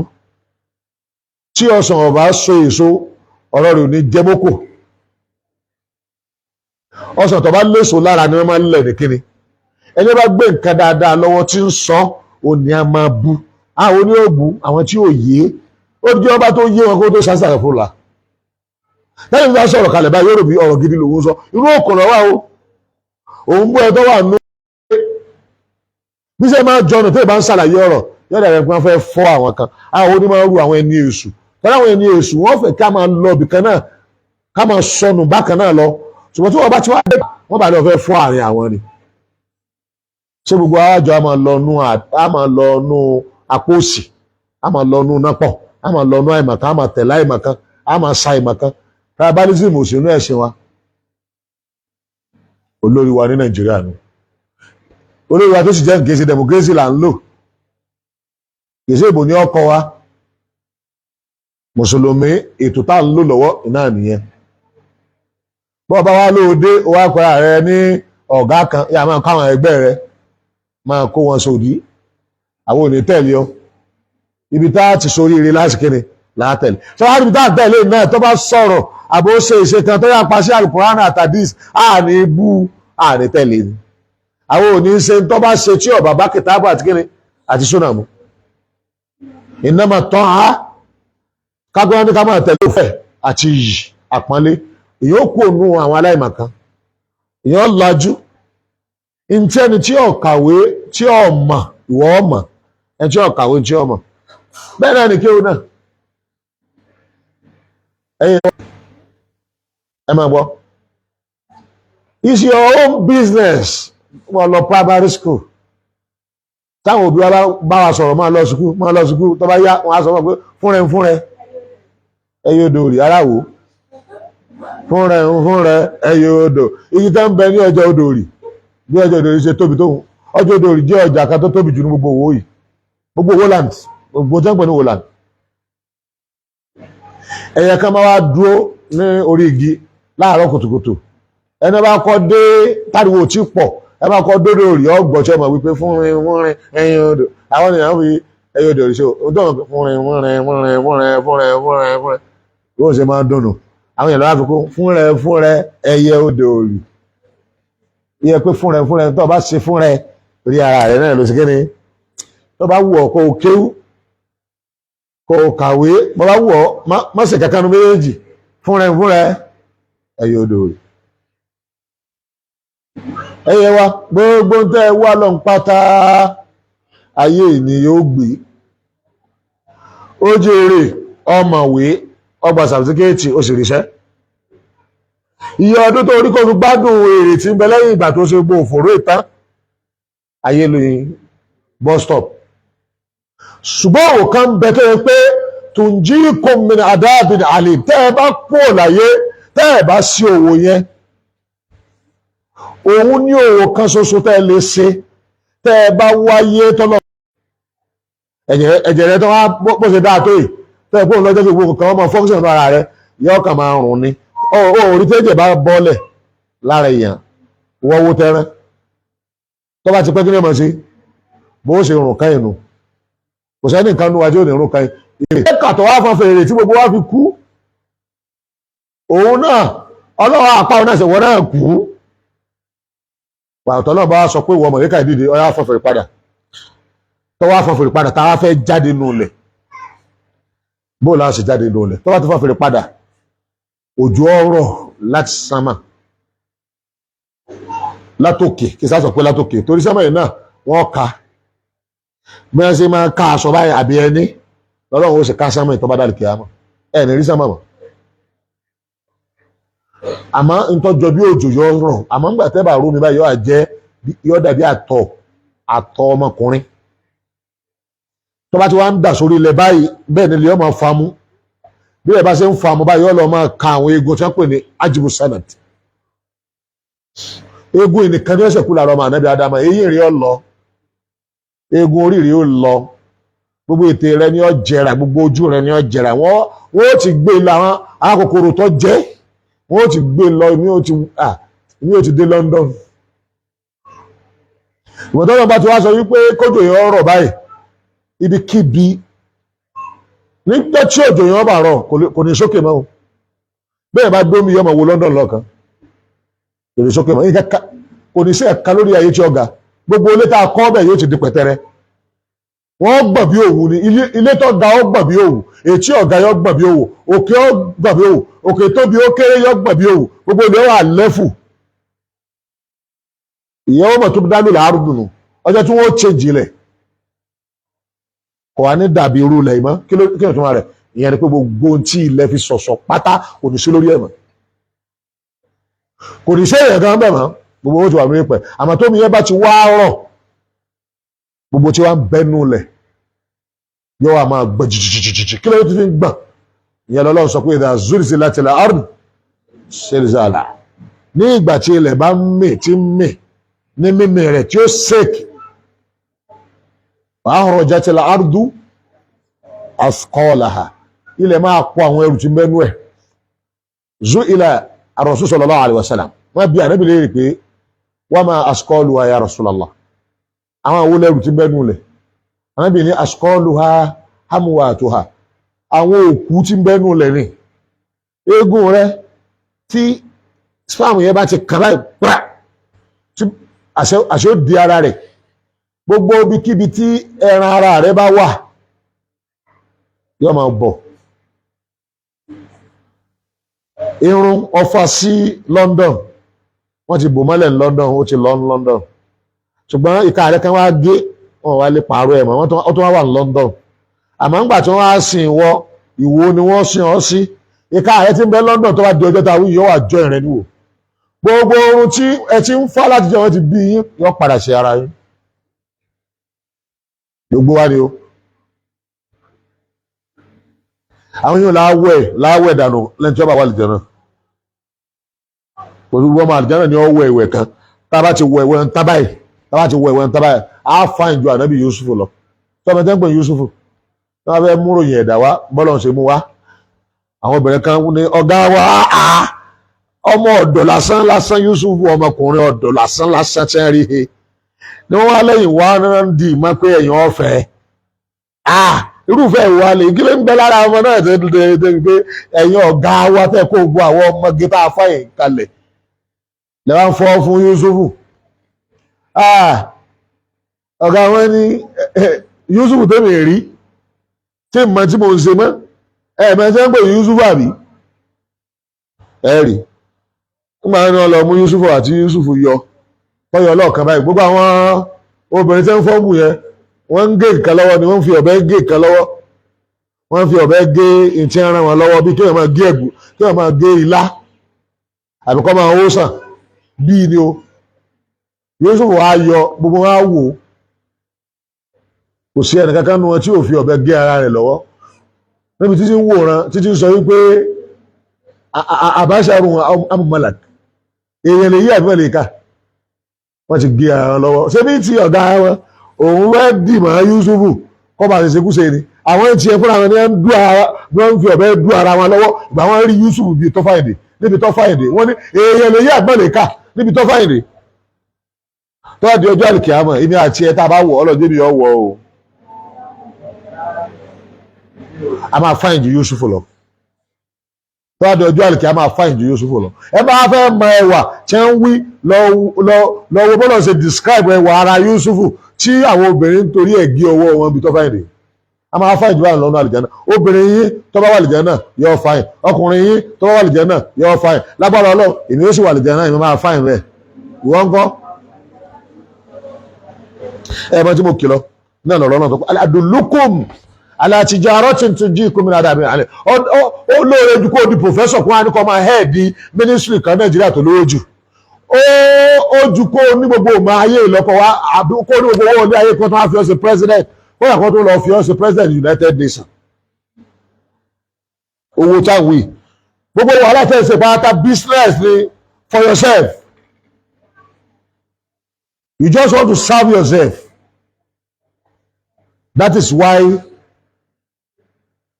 Tí ọsàn ọba so èso, ọ̀rọ̀ rẹ̀ ò ní jẹ́ mọ́kò. Ọsàn tó bá léso lára ni wọ́n máa ń lẹ̀ ní kíni. Ẹni bá gbé nǹkan dáadáa lọ́wọ́ tí ń sọ, ò ní a máa bú. Àwọn oní òbú, àwọn tí ò yé, ó jẹ́ ọba tó yé wọn kó tó sásàrẹ̀ fún la. Lẹ́yìn tó bá sọ̀rọ̀ kalẹ̀ báyìí, yóò rò bí ọ̀rọ̀ gidi lòun sọ. Irú òkùnrin wà o, òun bú ẹ tó wà nù. Bí sẹ́ máa jọnu tó ìbá ń ṣàlàyé ọ̀rọ̀, yóò dàbí pé wọ́n fẹ́ fọ́ àwọn kan. Àwọn onímọ̀ ru àwọn ẹni èṣù tọ́lá, àwọn ẹni èṣù wọ́n fẹ́ ká máa lọ ibìkan náà, ká máa sọnù bákan náà lọ. Ṣùgbọ́n tí wọ́n bá ti wá dé, wọ́n bá lọ fẹ́ fọ́ àárín àwọn ni. Ṣé gbogbo àjọ a máa lọ nú, a máa lọ nú apó òsì, a máa lọ nú nápọ̀, a máa lọ nú àìmọ̀kan, a máa tẹ̀lé àìmọ̀kan, a máa sa àìmọ̀kan? Tribalism ò sí inú ẹ̀sìn wa. Olórí wa ní Nàìjíríà ni olórí wa tó sì jẹ́ kìí ṣe democracy là ń lò, kìí ṣe ìbò ní ọkọ wa. Mùsùlùmí, ètò tá à ń lò lọ́wọ́ náà nìyẹn. Bọ́ọ̀ bá wá lóde, ó wá pẹ́ra rẹ ní ọ̀gá kan, yà máa kó àwọn ẹgbẹ́ rẹ, máa kó wọn sòdí. Àwọn ò ní tẹ̀lé ọ. Ibi tá a ti soríire lásìkò látẹ̀lé sọ wá, ibi tá a tẹ̀lé náà, tó bá sọ̀rọ̀ àbó ṣe ìṣe kan tó yà pa sí Alukur'an àtàdís, àní bú, àní tẹ̀lé ni. Àwọn ò ní ṣe tó bá ṣe tí ọ̀bà bá kìtàbù àti kíni àti súnà mu. Ìnáma tán á kágbọ́n ní ká máa tẹ̀lé òfẹ́ àti iyì àpọ́nlé. Èyàn kú ònú àwọn aláìmọ̀kan, èyàn lajú ntí ẹni tí ò kàwé tí ò mọ̀, ìwọ ọmọ ẹni tí ò kàwé tí ò mọ̀. Bẹ́ẹ̀ náà ní kéwù náà. Ẹ̀yin ẹ máa gbọ́, it's your own business. Wọ́n lọ primary school, táwọn òbí wa bá wa sọ̀rọ̀, máa lọ sùkúù, máa lọ sùkúù. Tó bá yá, wọn á sọ fún ọ pé fúnrẹ́ fúnrẹ́ ẹyẹ odò rí aráwò, fúnrẹ́ fúnrẹ́ ẹyẹ odò. Igi tó ń bẹ ní ọjọ́ odò rí, bí ọjọ́ odò rí ṣe tóbi tó, ọjọ́ odò rí jẹ́ ọjà kan tó tóbi jù ní gbogbo owó yìí, gbogbo Holland, gbogbo tó ń pè ní Holland. Ẹyẹ kan máa wá dúró ní orí igi láàárọ̀ kùtùkùtù. Ẹni bá kọ́ dé, táriwo tí pọ̀, ẹ bá kọ́ dódò rí ọgbọ̀n tí ọmọ wípé fúnrin fúnrin ẹyin odò. Àwọn ènìyàn fi ẹyẹ odò rí ṣe o tó wọn fúnrin fúnrin fúnrin fúnrin fúnrin fúnrin fúnrin bí wọ́n ṣe máa ń dùnnù. Àwọn èèyàn lọ́wọ́ fi kún fúnrẹ́ fúnrẹ́ ẹyẹ odò rí iye pé fúnrẹ́ fúnrẹ́. Tó o bá ṣe fúnrẹ́ rí ara rẹ̀ náà ló ṣe kíni. Tó o bá wù ọ́ kó o kéwú, kó o kàwé, bó bá wù ọ́ má ṣe kankan nu méjèèjì, fúnrẹ́ fúnrẹ́ ẹyẹ odò rí. Ẹyẹ wa, gbogbo ń tẹ́ ẹ wá lọ́n pátá, ayé ni yóò gbé. Ó jèrè ọmọwé, ọgbà sàfitíkẹ́ẹ̀tì, ó sì ríṣẹ́. Iye ọdún tó rí kó fi gbádùn èrè tí ń bẹ lẹ́yìn ìgbà tó ṣe gbogbo òfòró ìtàn ayé lóyún bus stop. Ṣùgbọ́n òwò kan ń bẹ tó yẹ pé tunjikum min adabin alim. Tẹ́ ẹ bá kú láyé, tẹ́ ẹ bá sí òwò yẹn, òun ní òwò kan ṣoṣo tẹ́ ẹ lè ṣe tẹ́ ẹ bá wáyé tọ́lọ́. Ẹ̀jẹ̀ rẹ tó wá bó ṣe dáa tó yìí, tẹ́ ẹ kó lọ́jọ́ kí gbogbo kan ọmọ function ara rẹ yọ kàn máa rùn ni. Ó orí tẹ́jẹ̀ bá bọ́lẹ̀ lára èèyàn, wọ́wọ́ tẹ́rán tó bá ti pẹ́, kí ni ọmọ ṣe bó ṣe rùn ká ìnù? Kò sẹ́ni nǹkan nu wa tí ò ní rùn ká. Èrè kàtọ́ wá fọn fèrè tí gbogbo wa fi kú, òun náà ọlọ́wọ́ apá òun náà ṣe wọ́n náà kú. Pàtó náà bá sọ pé ìwọ mọ̀lẹ́kà ìdíje, ọyá fọn fèrè padà, tó wá fọn fèrè padà, táwa fẹ́ jáde nù lẹ̀, bó la ṣe jáde nù lẹ̀? Tó bá ti fọn fèrè padà, òjò ọ̀rọ̀ láti sánmà, látòkè. Kí sá sọ pé látòkè, torí sánmà yìí náà wọ́n ka bí wọ́n ṣe máa ká aṣọ báyìí àbí ẹni lọ́lọ́run ó sì ká sánmà yìí. Tó bá dàlù kìámà, ẹ̀ ní rí sánmà mọ́. Àmọ́ ntọ́jọ́ bí òjò yọ rọ̀, àmọ́ ńgbà tẹ́ bá rú mi báyìí, yọ àjẹ́ yọ dàbí àtọ̀, àtọ̀ ọmọkùnrin. Tó bá ti wá ń dà sórí ilẹ̀ báyìí, bẹ́ẹ̀ ni ilẹ̀ ọmọ famu. Bí ẹ bá ṣe ń famu báyìí, yọ lọ máa ka àwọn eegun tí wọ́n pè ní ajibu sanad. Eegun ìnìkan ní ọ̀sẹ̀ kú lára ọmọ ànábì Adama. Eyín rí ọ lọ, eegun orí rí ó lọ, gbogbo ètè rẹ ni ó jẹrà, gbogbo ojú rẹ ni ó jẹrà. Wọ́n ó ti gbé lọ, àwọn akòkòrò tó jẹ́ wọ́n ó ti gbé lọ. Èmi ò ti dé London. Ìwọ̀n tó lọ́ba tí wàá sọ wípé kójò yẹn ọ̀rọ̀ báyìí, ibikíbi Nígbà tí òjò yẹn bá rọ̀, kò ní sókè mọ́ o. Bẹ́ẹ̀ bá gbómi, yọmọ wo London lọ́ọ̀kan, kò ní sókè mọ́. Kò ní sí ẹ̀ka lórí ayé tí ó ga. Gbogbo ilé tá a kọ́ bẹ̀ yóò ti di pẹ̀tẹ́rẹ́. Wọ́n gbọ̀n bí òwú ni. Ilé tó ga ó gbọ̀n bí òwú, ètí ọ̀gá yọ gbọ̀n bí òwú, òkè ó gbọ̀n bí òwú, òkè tóbi ó kéré yọ gbọ̀n bí òwú. Gbogbo ilé wà level. Ìyẹn wọ́n mọ̀ tó dálò láàrú dùnú. Ọjọ́ tí wọ́n change ilẹ̀, kò wá ní dàbí irú ilẹ̀ ìmọ̀. Kí ló kí ló tó máa rẹ̀? Ìyẹn ni pé gbogbo ohun tí ilẹ̀ fi ṣọ̀ṣọ̀ pátá kò ní sí lórí ẹ̀ mọ́, kò ní sí èèyàn kan bẹ̀ mọ́. Gbogbo owó ti wà lórí pẹ̀. Àmọ́ tómi yẹn bá ti wá rọ̀, gbogbo tí wọ́n ń bẹ́nu lẹ̀ yóò wá máa gbọ̀n jìjìjìjì. Kí ló ti fi ń gbọ̀n? Ìyẹn lọ́lọ́run sọ pé إذا زلزلت الأرض زلزالها, ní ìgbà tí ilẹ̀ bá ń mì, tí ń mì ní mímì rẹ̀, tí ó sèkì, وأخرجت الأرض أثقالها, ilẹ̀ máa kó àwọn ẹrù tí ń bẹ́nu ẹ̀. سئل الرسول صلى الله عليه وسلم, wọ́n bí Ànábì léèrè pé وما أثقالها يا رسول الله, àwọn àwọn ẹrù tí ń bẹ́nu lẹ̀? Ànábì ní أثقالها أمواتها, àwọn òkú tí ń bẹ́nu lẹ̀ ní eégún rẹ. Tí sperm yẹn bá ti kàn láì pàà tí àṣẹ ó di ara rẹ̀, gbogbo ibikíbi tí ẹran ara rẹ bá wà yóò máa bọ̀. Irun ọfà sí London, wọ́n ti bò mọ́lẹ̀ ní London, ó ti lọ ní London, ṣùgbọ́n ìka rẹ̀ kan wá gé, wọn wá lè pààrọ̀ ẹ̀ mọ́. Wọ́n tó wá wà ní London. Àmọ́ ńgbà tí wọ́n á sìn wọ ìwo ni wọ́n sìn ọ́ sí, ìka rẹ̀ ti ń bẹ London. Tó bá di ọjọ́ tá a wí, yóò wà jọ ìrìn níwò. Gbogbo ohun tí ẹ ti ń fá láti jẹ́ wọ́n ti bí yín, yóò padà sí ara yín. Gbogbo wa ni o. Àwọn yóò láwẹ̀ láwẹ̀ dànù lẹ́yìn tí wọ́n bá wà lìjẹ́ náà. Kò sí gbogbo ọmọ àlìjẹ́ náà ni ó wẹ̀ ìwẹ̀ kan. Tá a bá ti wẹ̀ ìwẹ̀ ń tábàyì, tá a bá ti wẹ̀ ìwẹ̀ ń tábàyì, á fa ìjọ Ànábì Yusuf lọ. Tọ́mọ tẹ́ ń pè Yusuf tí wọ́n fẹ́ múròyìn ẹ̀dá wá, bọ́lọ̀ ń ṣe mú wá. Àwọn obìnrin kan ní ọ̀gá wa, ọmọ ọ̀dọ̀ lásán lásán, Yusuf, ọmọkùnrin ọ̀dọ̀ lásán lásán tí ń rí he ni wọ́n wá lẹ́yìn wá ń di ìmọ̀ pé ẹ̀yìn ọ̀fẹ́ irúfẹ́ ìwà lè kí ló ń bẹ lára ọmọ náà tó tó pé ẹ̀yin ọ̀gá wa tẹ́ kó gbọ́ àwọn ọmọge tá a fàyè kalẹ̀ lè wá ń fọ́ fún Yusufu. Ọ̀gá wọn ní Yusufu tó mi rí tí mo tí mo ń ṣe mọ́ ẹ̀ẹ̀mẹ́ ń pè Yusufu àbí ẹ rí nígbà wọn lọ mú Yusufu àti Yusufu yọ tọyọ ọlọ́ọ̀kan báyìí. Gbogbo àwọn obìnrin tẹ́ ń fọ́ọ̀mù yẹn, wọ́n ń gé nǹkan lọ́wọ́ ni. Wọ́n ń fi ọ̀bẹ gé nǹkan lọ́wọ́, wọ́n ń fi ọ̀bẹ gé ìtí ẹran wọn lọ́wọ́, bí kéèyàn máa gé ẹ̀gù, kéèyàn máa gé ilá, àbí kọ́ máa hó sàn bíi ni o. Yusuf wa yọ, gbogbo wọn á wò ó, kò sí ẹnì kankan nu wọn tí ò fi ọ̀bẹ gé ara rẹ̀ lọ́wọ́ níbi títí ń wòran, títí ń sọ wípé أبشر أم ملك, èèyàn lè yí àbí mọ̀lẹ́ka. Wọ́n ti gé ara wọn lọ́wọ́. Ṣé bí ti ọ̀gá wọn òun fẹ́ dì mọ́ Yusufu kọ́ bá ṣe ṣekúṣe ni, àwọn tiẹ̀ fúnra wọn ni wọ́n ń fi ọ̀bẹ dú ara wọn lọ́wọ́. Ìgbà wọn rí Yusufu bíi tọ́fà èdè níbi tọ́fà èdè, wọ́n ní èèyàn lè yí àbí mọ̀lẹ́ka níbi tọ́fà èdè. Tọ́wọ́ di ọjọ́ àlùkìyámọ̀, èmi àti ẹ tá a bá wọ̀ ọlọ́jọ́ mi ọ̀ wọ̀ o, a máa fine ju Yusufu lọ. Tọ́wọ́ di ọjọ́ àlùkìyámọ̀, a máa fine ju Yusufu lọ. Ẹ bá fẹ́ mọ ẹwà tí ń wí, lọ wo bọ́lá ṣe describe ẹwà ara Yusufu tí àwọn obìnrin ń torí ẹ̀ gé ọwọ́ wọn bí tọ́fà èdè. A máa fine ju báyìí lọ́nà àlìjáná. Obìnrin yín tó bá wà àlìjáná yóò fine, ọkùnrin yín tó bá wà àlìjáná yóò fine. Lágbára Ọlọ́run, èmi ó sì wà àlìjáná, èmi máa fine rẹ̀. Ìwọ ńkọ́? Ẹ mọ tí mo kìlọ̀ náà lọ́rọ̀ náà tó kọ́ أدلكم على تجارة تنجيكم من عذاب أليم. Ó lóore ju kó di professor kó wá ní kó máa head ministry kan Nàìjíríà tó lówó jù. Ó ju kó ní gbogbo ọmọ ayé ìlọ́kọ̀ wá, àbí kó ní gbogbo owó ní ayé, kó tó wá fi ọ́ ṣe president, kó yà kó tó lọ fi ọ́ ṣe president United Nations. Owó táwọn yìí, gbogbo wàhálà tẹ̀ ṣe pátá, business ni for yourself. You just want to serve yourself. That is why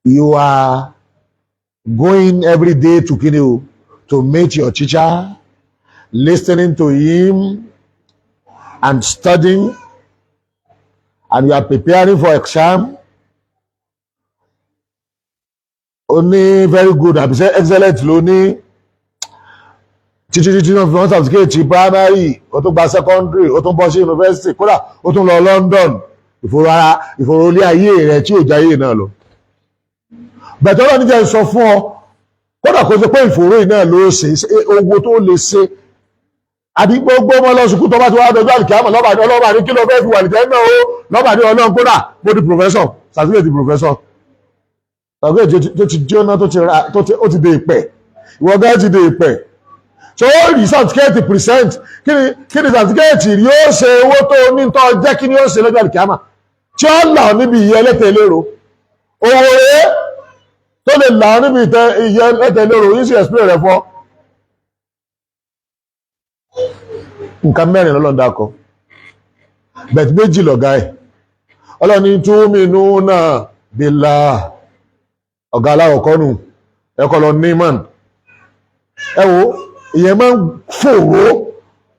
you are going every day to kini o, to meet your teacher, listening to him and studying, and you are preparing for exam. Ó ní very good àbí ṣe excellent ló ní títí títí náà fi wọ́n certificate primary, ó tún gba secondary, ó tún bọ́ sí university, kódà ó tún lọ London. Ìfòrò ara, ìfòrò ilé ayé rẹ tí ò jáyé náà lọ bẹ̀tẹ̀. Ọlọ́run jẹ́ sọ fún ọ, kódà kó ṣe pé ìfòrò yìí náà ló ṣe owó tó lè ṣe, àbí gbogbo ọmọ lọ sùkúù, tó bá ti wá dọjọ́ àlùkìyámọ̀, lọ́ba ní ọlọ́ba ní kí ló fẹ́ fi wà lìjẹ́ náà ó, lọ́ba ní Ọlọ́run, kódà mo di professor, certificate professor, certificate tó ti jóná, tó ti ra, tó ti ó ti dé ìpẹ́, ìwọ gán ti dé ìpẹ́. So ó rí certificate present, kí ni certificate rí ó ṣe? Owó tó ní tó jẹ́, kí ni ó ṣe lọ́jọ́ àlùkìyámọ̀ tí ó là ọ́ níbi ìyẹ́ ẹlẹ́tẹ̀ lérò? Owó rẹ̀ tó lè là ọ́ níbi ìyẹ́ ẹlẹ́tẹ̀ lérò yìí sì explain rẹ̀ fọ́. Nǹkan mẹ́rin lọ́lọ́run dákọ, bẹ̀tí méjì lọ̀gá ẹ̀. Ọlọ́run ní tu'minuna billah, ọ̀gá aláwọ̀kọ́ nù, ẹ̀kọ́ lọ nímọ̀n. Ẹ wo, ìyẹn máa ń fòró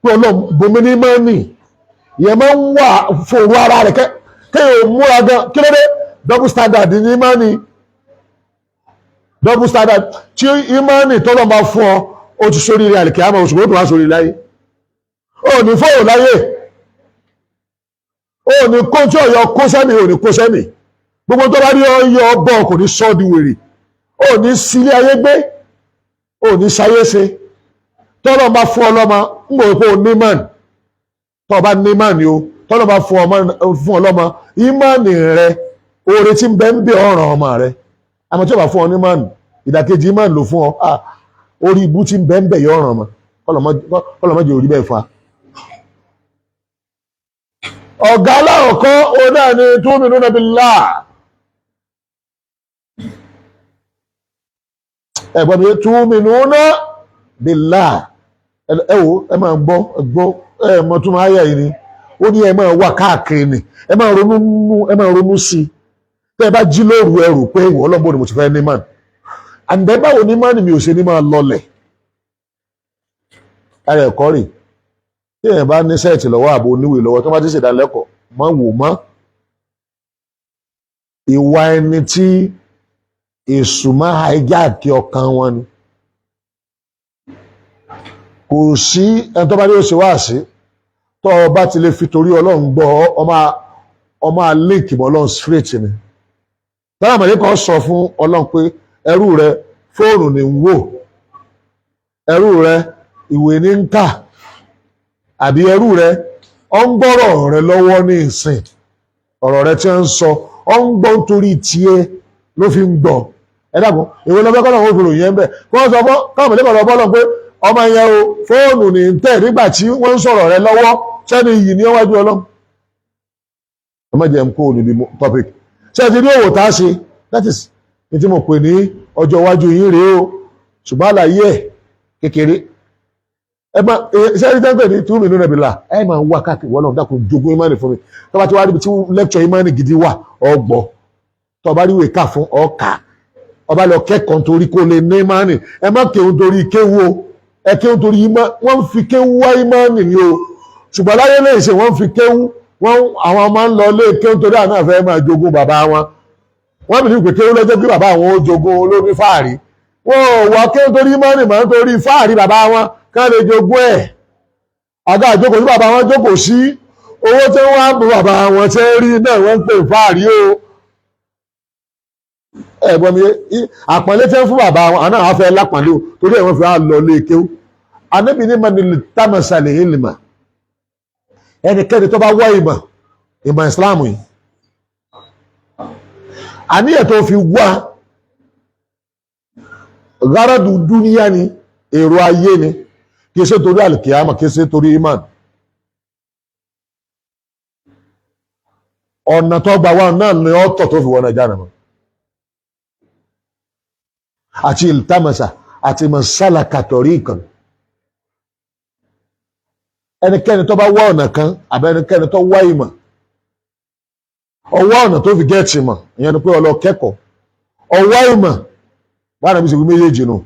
pé Ọlọ́run bomi ní máa ń nì, ìyẹn máa ń wà fòró ara rẹ̀ kéèyàn múra gan. Kí ló dé? Double standard ní ìmánì, double standard tí ìmánì tọ́lọ́ máa fún ọ, ó ti sórí rẹ̀ àlìkè àmọ́ oṣù tó wá sórí láyé. Ó ní fóònù láyé, ó ní kó tí ọ̀yọ́ kó sẹ́mi, ò ní kó sẹ́mi. Gbogbo tó bá rí ọyọ bọ̀ kò ní sọ́ di wèrè, ó ní sílé ayé gbé, ó ní sáyé ṣe. Tọ́lọ́ bá fún ọ lọ́mọ, ń gbọ́ pé ó ní mọ́ọ̀nì, tọ́ bá ní mọ́ọ̀nì o, tọ́lọ́ bá fún ọ lọ́mọ, ìmọ̀ọ̀nì rẹ, oore tí ń bẹ ń bẹ ọ̀ràn ọmọ rẹ. Àmọ́ tí ó bá fún ọ ní mọ́ọ̀nì, ìdàkejì ìmọ̀ọ̀nì ló fún ọ, orí ibú tí ń bẹ ń bẹ yọ ọ̀ràn ọmọ. Kọ́lọ́mọ́jì orí bẹ́ẹ̀ fa. Ọ̀gá aláwọ̀kọ́ òun náà ni tu'minuna billah. Ẹ̀gbọ́n mi, tu'minuna billah. Ẹ wo, ẹ máa gbọ́, gbọ́, ẹ mọ̀ tún máa yà yìí ni. Ó ní ẹ máa wà káàkiri ni, ẹ máa ronú, ẹ máa ronú sí i. Tẹ́ ẹ bá jí lóru, ẹ rò pé ìwọ ọlọ́gbọ́n ni mo ti fẹ́ ní màn àǹdẹ́, báwo ní mánì mi ò ṣe ní máa lọlẹ̀? Ara ẹ̀kọ́ rè tí èèyàn bá ní sẹ́ẹ̀tì lọ́wọ́ àbò oníwèé lọ́wọ́ tó bá ti ṣèdánilẹ́kọ̀ọ́, mọ́ wò mọ́ ìwà ẹni tí èṣù máa hijack ọkàn wọn ni. Kò sí ẹni tó bá ní ó ṣe wá sí tó o bá ti lè fi torí Ọlọ́run gbọ́, ọmọ link mọ́ Ọlọ́run straight ni. Táwọn àmọ̀lẹ́ kan sọ fún Ọlọ́run pé ẹrú rẹ fóònù ní ń wò, ẹrú rẹ ìwé ní ń kà, àbí ẹrú rẹ ọ ń gbọ́rọ̀ rẹ lọ́wọ́ ní ìsìn, ọ̀rọ̀ rẹ tí ń sọ ọ ń gbọ́ nítorí tiẹ̀ ló fi ń gbọ́. Ẹ dàgbọ́n, ìwé lọ́fẹ́ kọ́ lọ́wọ́ fi ròyìn ẹ̀ ń bẹ̀ kí wọ́n sọ fún káwọn mọ̀lẹ́kọ̀ lọ bọ́lọ̀ pé ọmọ yẹn o, fóònù ní ń tẹ̀ nígbà tí wọ́n ń sọ̀rọ̀ rẹ lọ́wọ́, sẹ́ni yìí ní ọwájú Ọlọ́run. Ẹ má jẹ́ n kó níbi topic. Ṣé ẹ ti rí òwò tá a ṣe? That is ní tí mo pè ní ọjọ́ iwájú yín rèé o, ṣùgbọ́n àlàyé ẹ̀ kékeré. Ẹ má ṣe ẹni tẹ́ńpẹ̀ ní túmí nínú ẹ̀bí là, ẹ máa ń wá káàkiri. Wọ́n náà dákun, jogún ìmánì fún mi. Tó bá ti wá ríbi tí lecture ìmánì gidi wà, ọgbọ́ tó bá rí ìwé kà fún ọkà, ọba lọ kẹ́kọ̀ọ́ nítorí kó lè ní ìmánì. Ẹ má kéwòn torí kéwù o, ẹ kéwòn torí ìmọ̀. Wọ́n ń fi kéwù wá ìmánì ni o, ṣùgbọ́n láyé lè ṣe wọ́n ń fi kéwù wọ́n. Àwọn máa ń lọ lé kéwù torí àná fẹ́ máa jogún bàbá wọn. Wọ́n bìí pé kéwù lọ́jọ́ pé bàbá àwọn ó jogún olómi fáàrí. Wọ́n ò wá kéwù torí ìmánì máa ń torí fáàrí bàbá wọn ká lè jogún ẹ̀. Àga àjókòó tí bàbá wọn jókòó sí, owó tí wọ́n á bù bàbá wọn tẹ́ rí náà, wọ́n ń pè fáàrí o. Ẹ̀gbọ́n mi, àpọ́nlé tẹ́ ń fún bàbá wọn àná àwọn afẹ́ lápọ́nlé o, torí ẹ̀ wọ́n fi wá lọ lé kéwú. Anábì ní mani tamasale ilma, ẹnikẹ́ni tó bá wá ìmọ̀, ìmọ̀ ìsìláàmù yìí, àníyàn tó fi wá gáràdù dúníyà ni, èrò ayé ni, kì í ṣe torí àlùkìyàmà, kì í ṣe torí iman. Ọ̀nà tó gbà wá náà ni ọ̀tọ̀ tó fi wọ́n náà jáde mọ́ àti ìlítàmọ̀sà àti mọ̀sálàkà torí ìkàn. Ẹnikẹ́ni tó bá wá ọ̀nà kan, àbẹ́ ẹnikẹ́ni tó wá ìmọ̀, ọwọ́ ọ̀nà tó fi gẹ́ẹ̀tì ìmọ̀, ìyẹn ni pé ó lọ kẹ́kọ̀ọ́ ọwọ́ ìmọ̀ bá nàbí ṣe wí méjèèjì nù.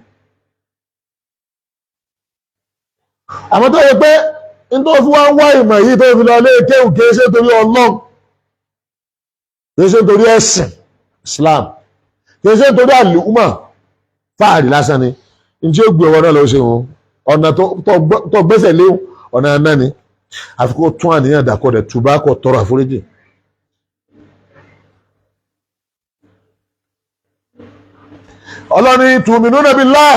Àmọ́ tó yẹ pé n tó fi wá ń wá ìmọ̀ yìí tó fi lọ lé kéwù, kìí ṣe torí Ọlọ́run, kìí ṣe torí ẹ̀sìn Islam, Kì í ṣe nítorí àlùmọ̀, fáàrí lásán ni. Njẹ́ ó gbé ọwọ́ náà lọ ṣe wọn ọ̀nà tó gbẹ́sẹ̀ léwu, ọ̀nà náà ni. Àfi kó tún àníyàn dàkọ̀ rẹ̀ tùbá kó tọrọ àforíjì. Ọlọ́ni tu'minuna billah,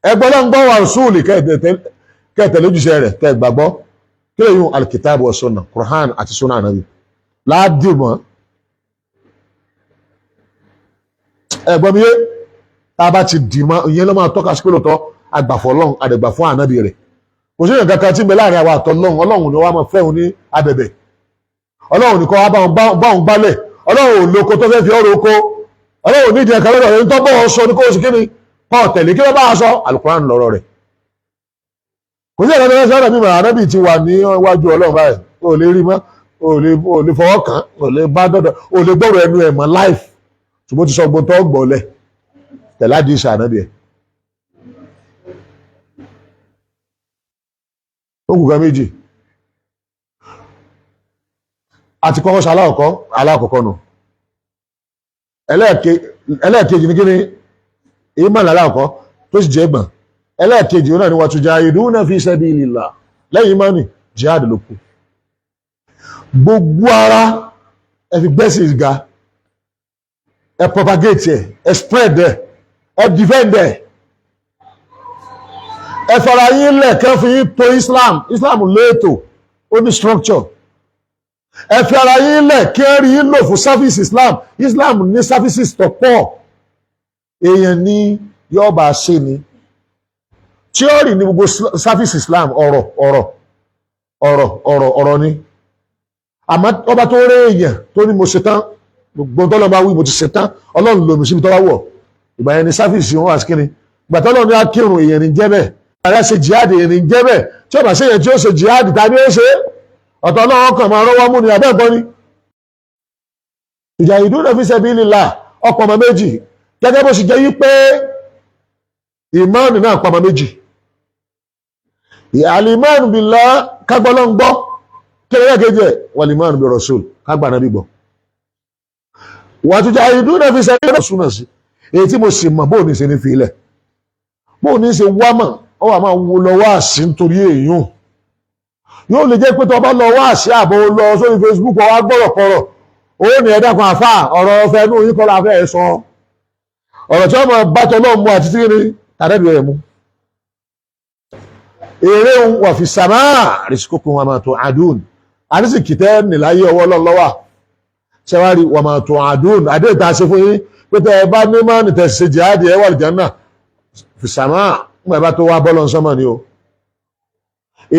ẹgbẹ́ ọlọ́ngbọ́n wà rúṣùlì kẹ́ẹ̀tẹ̀ lójúṣe rẹ̀ kẹ́ẹ̀ gbàgbọ́. Kí lè yún alkitabu wa sunna, Qur'an àti sunna ànábì láàdìmọ́. Ẹ̀gbọ́n mi yé, tá a bá ti dìmọ́ ìyẹn ló máa tọ́ka sí pé lóòótọ́ àgbàfọ̀ ọlọ́run àdẹ̀gbà fún ànábì rẹ̀. Kò sí nǹkan kan tí ń bẹ láàrin àwa àtọ́ ọlọ́run. Ọlọ́run ni wàá máa fẹ́ òun ní abẹ̀bẹ̀, ọlọ́run nìkan wàá bá òun gbálẹ̀, ọlọ́run ò lóko tó fẹ́ fi ọ̀rọ̀ oko, ọlọ́run nídìí ẹ̀ka lọ́dọ̀ rẹ̀. Tó bọ́ ọ sọ ní kó o sì kíni kọ́ tẹ̀lé kí ló bá a sọ alukuran lọ́rọ̀ rẹ̀. Kò sí ẹ̀ka tó fẹ́ mímọ̀ ànábì ti wà ní iwájú ọlọ́run báyìí, o lè rí mọ́, o lè fọwọ́ kàn, o lè bá dọ́dọ̀, o lè gbọ́rọ̀ ẹnu ẹ̀ mọ́ láìf, ṣùgbọ́n ti sọ gbọ́n tó gbọ́ lẹ̀ tẹ̀lé àdìsí ànábì ẹ̀. Ó kù kan méjì àti kọ́kọ́ sọ alákọ̀ọ́kọ́, alákọ̀ọ́kọ́ nù. Ẹlẹ́ẹ̀kejì ní kíni ìmọ̀lá alákọ̀ọ́kọ́ tó sì jẹ́ ẹgbọ̀n. Ẹlẹ́ẹ̀kejì náà ni wa tujahiduna fi sabilillah, lẹ́yìn ìmọ̀ni jihad ló kù. Gbogbo ara ẹ fi gbẹ́sì ga, ẹ propagate ẹ, ẹ spread ẹ, ẹ defend ẹ, ẹ fara yín lẹ̀ kẹ́ fi yín to Islam. Islam léètò, ó ní structure. Ẹ fi ara yín lẹ̀ kí ẹ rí yín lò fún service Islam. Islam ní services tó pọ̀, èèyàn ní yóò bá ṣe ni theory ní gbogbo service Islam, ọ̀rọ̀ ọ̀rọ̀ ọ̀rọ̀ ọ̀rọ̀ ọ̀rọ̀ ni. Àmọ́ ọba tó rí èèyàn tó ní mo ṣe tán, gbogbo tó lọ́ọ́ bá wí mo ti ṣe tán, ọlọ́run lòmí síbi tó bá wọ̀, ìgbà yẹn ni service wọn wà sí kíni. Ìgbà tó lọ́ọ́ ní akírun, èèyàn ní jẹ́ bẹ́ẹ̀. Ààrẹ ṣe jihad, èèyàn ní jẹ́ bẹ́ẹ̀. Tí ó bá ṣe yẹn tí ó ṣe jihad tàbí ó ṣe ọ̀tọ̀ ọlọ́run kan máa rọ́wọ́ mú ni abẹ́ ẹ̀gbọ́n ni. Tujahiduna fi sabilillah, ọkọ̀ ọmọ méjì, gẹ́gẹ́ bó ṣe jẹ́ yí pé ìmáànù náà pọ̀ ọmọ méjì. Al-imanu billah, kágbọ́ lọ́n gbọ́, kí lẹ́yìn kejì ẹ̀ wal-imanu bi rasul, kágbà náà bí gbọ́. Wa tujahiduna fi sabilillah súnà sí èyí tí mo sì mọ̀ bóun ní ṣe ní fi ilẹ̀, bóun ní ṣe wá mọ̀, ọ wà máa wo lọ wá sí nítorí èèyàn. Yóò lè jẹ́ pé tó bá lọ wá sí àbò lọ sórí Facebook ọwá gbọ́rọ̀ kọ̀rọ̀, ó ní ẹ̀dá kan àfà ọ̀rọ̀ ọ̀fẹ́ inú yín kọ́ la fẹ́ sọ, ọ̀rọ̀ tí wọ́n máa bá tọ́ náà mú àti tí ní tàbí rẹ̀ mú. Èrè ń wà fi sàmà rìsíkòkò wọn máa tó àdún àdísì kìtẹ́ níláyé ọwọ́ lọ́wọ́ ṣẹ́wárí wọn máa tó àdún àdé ìta ṣe fún yín pé tẹ́ ẹ bá ní máa ní tẹ̀sí jihadi ẹ wà lìjánà fi sàmà ńgbà bá tó wá bọ́lọ̀ sánmà ni o.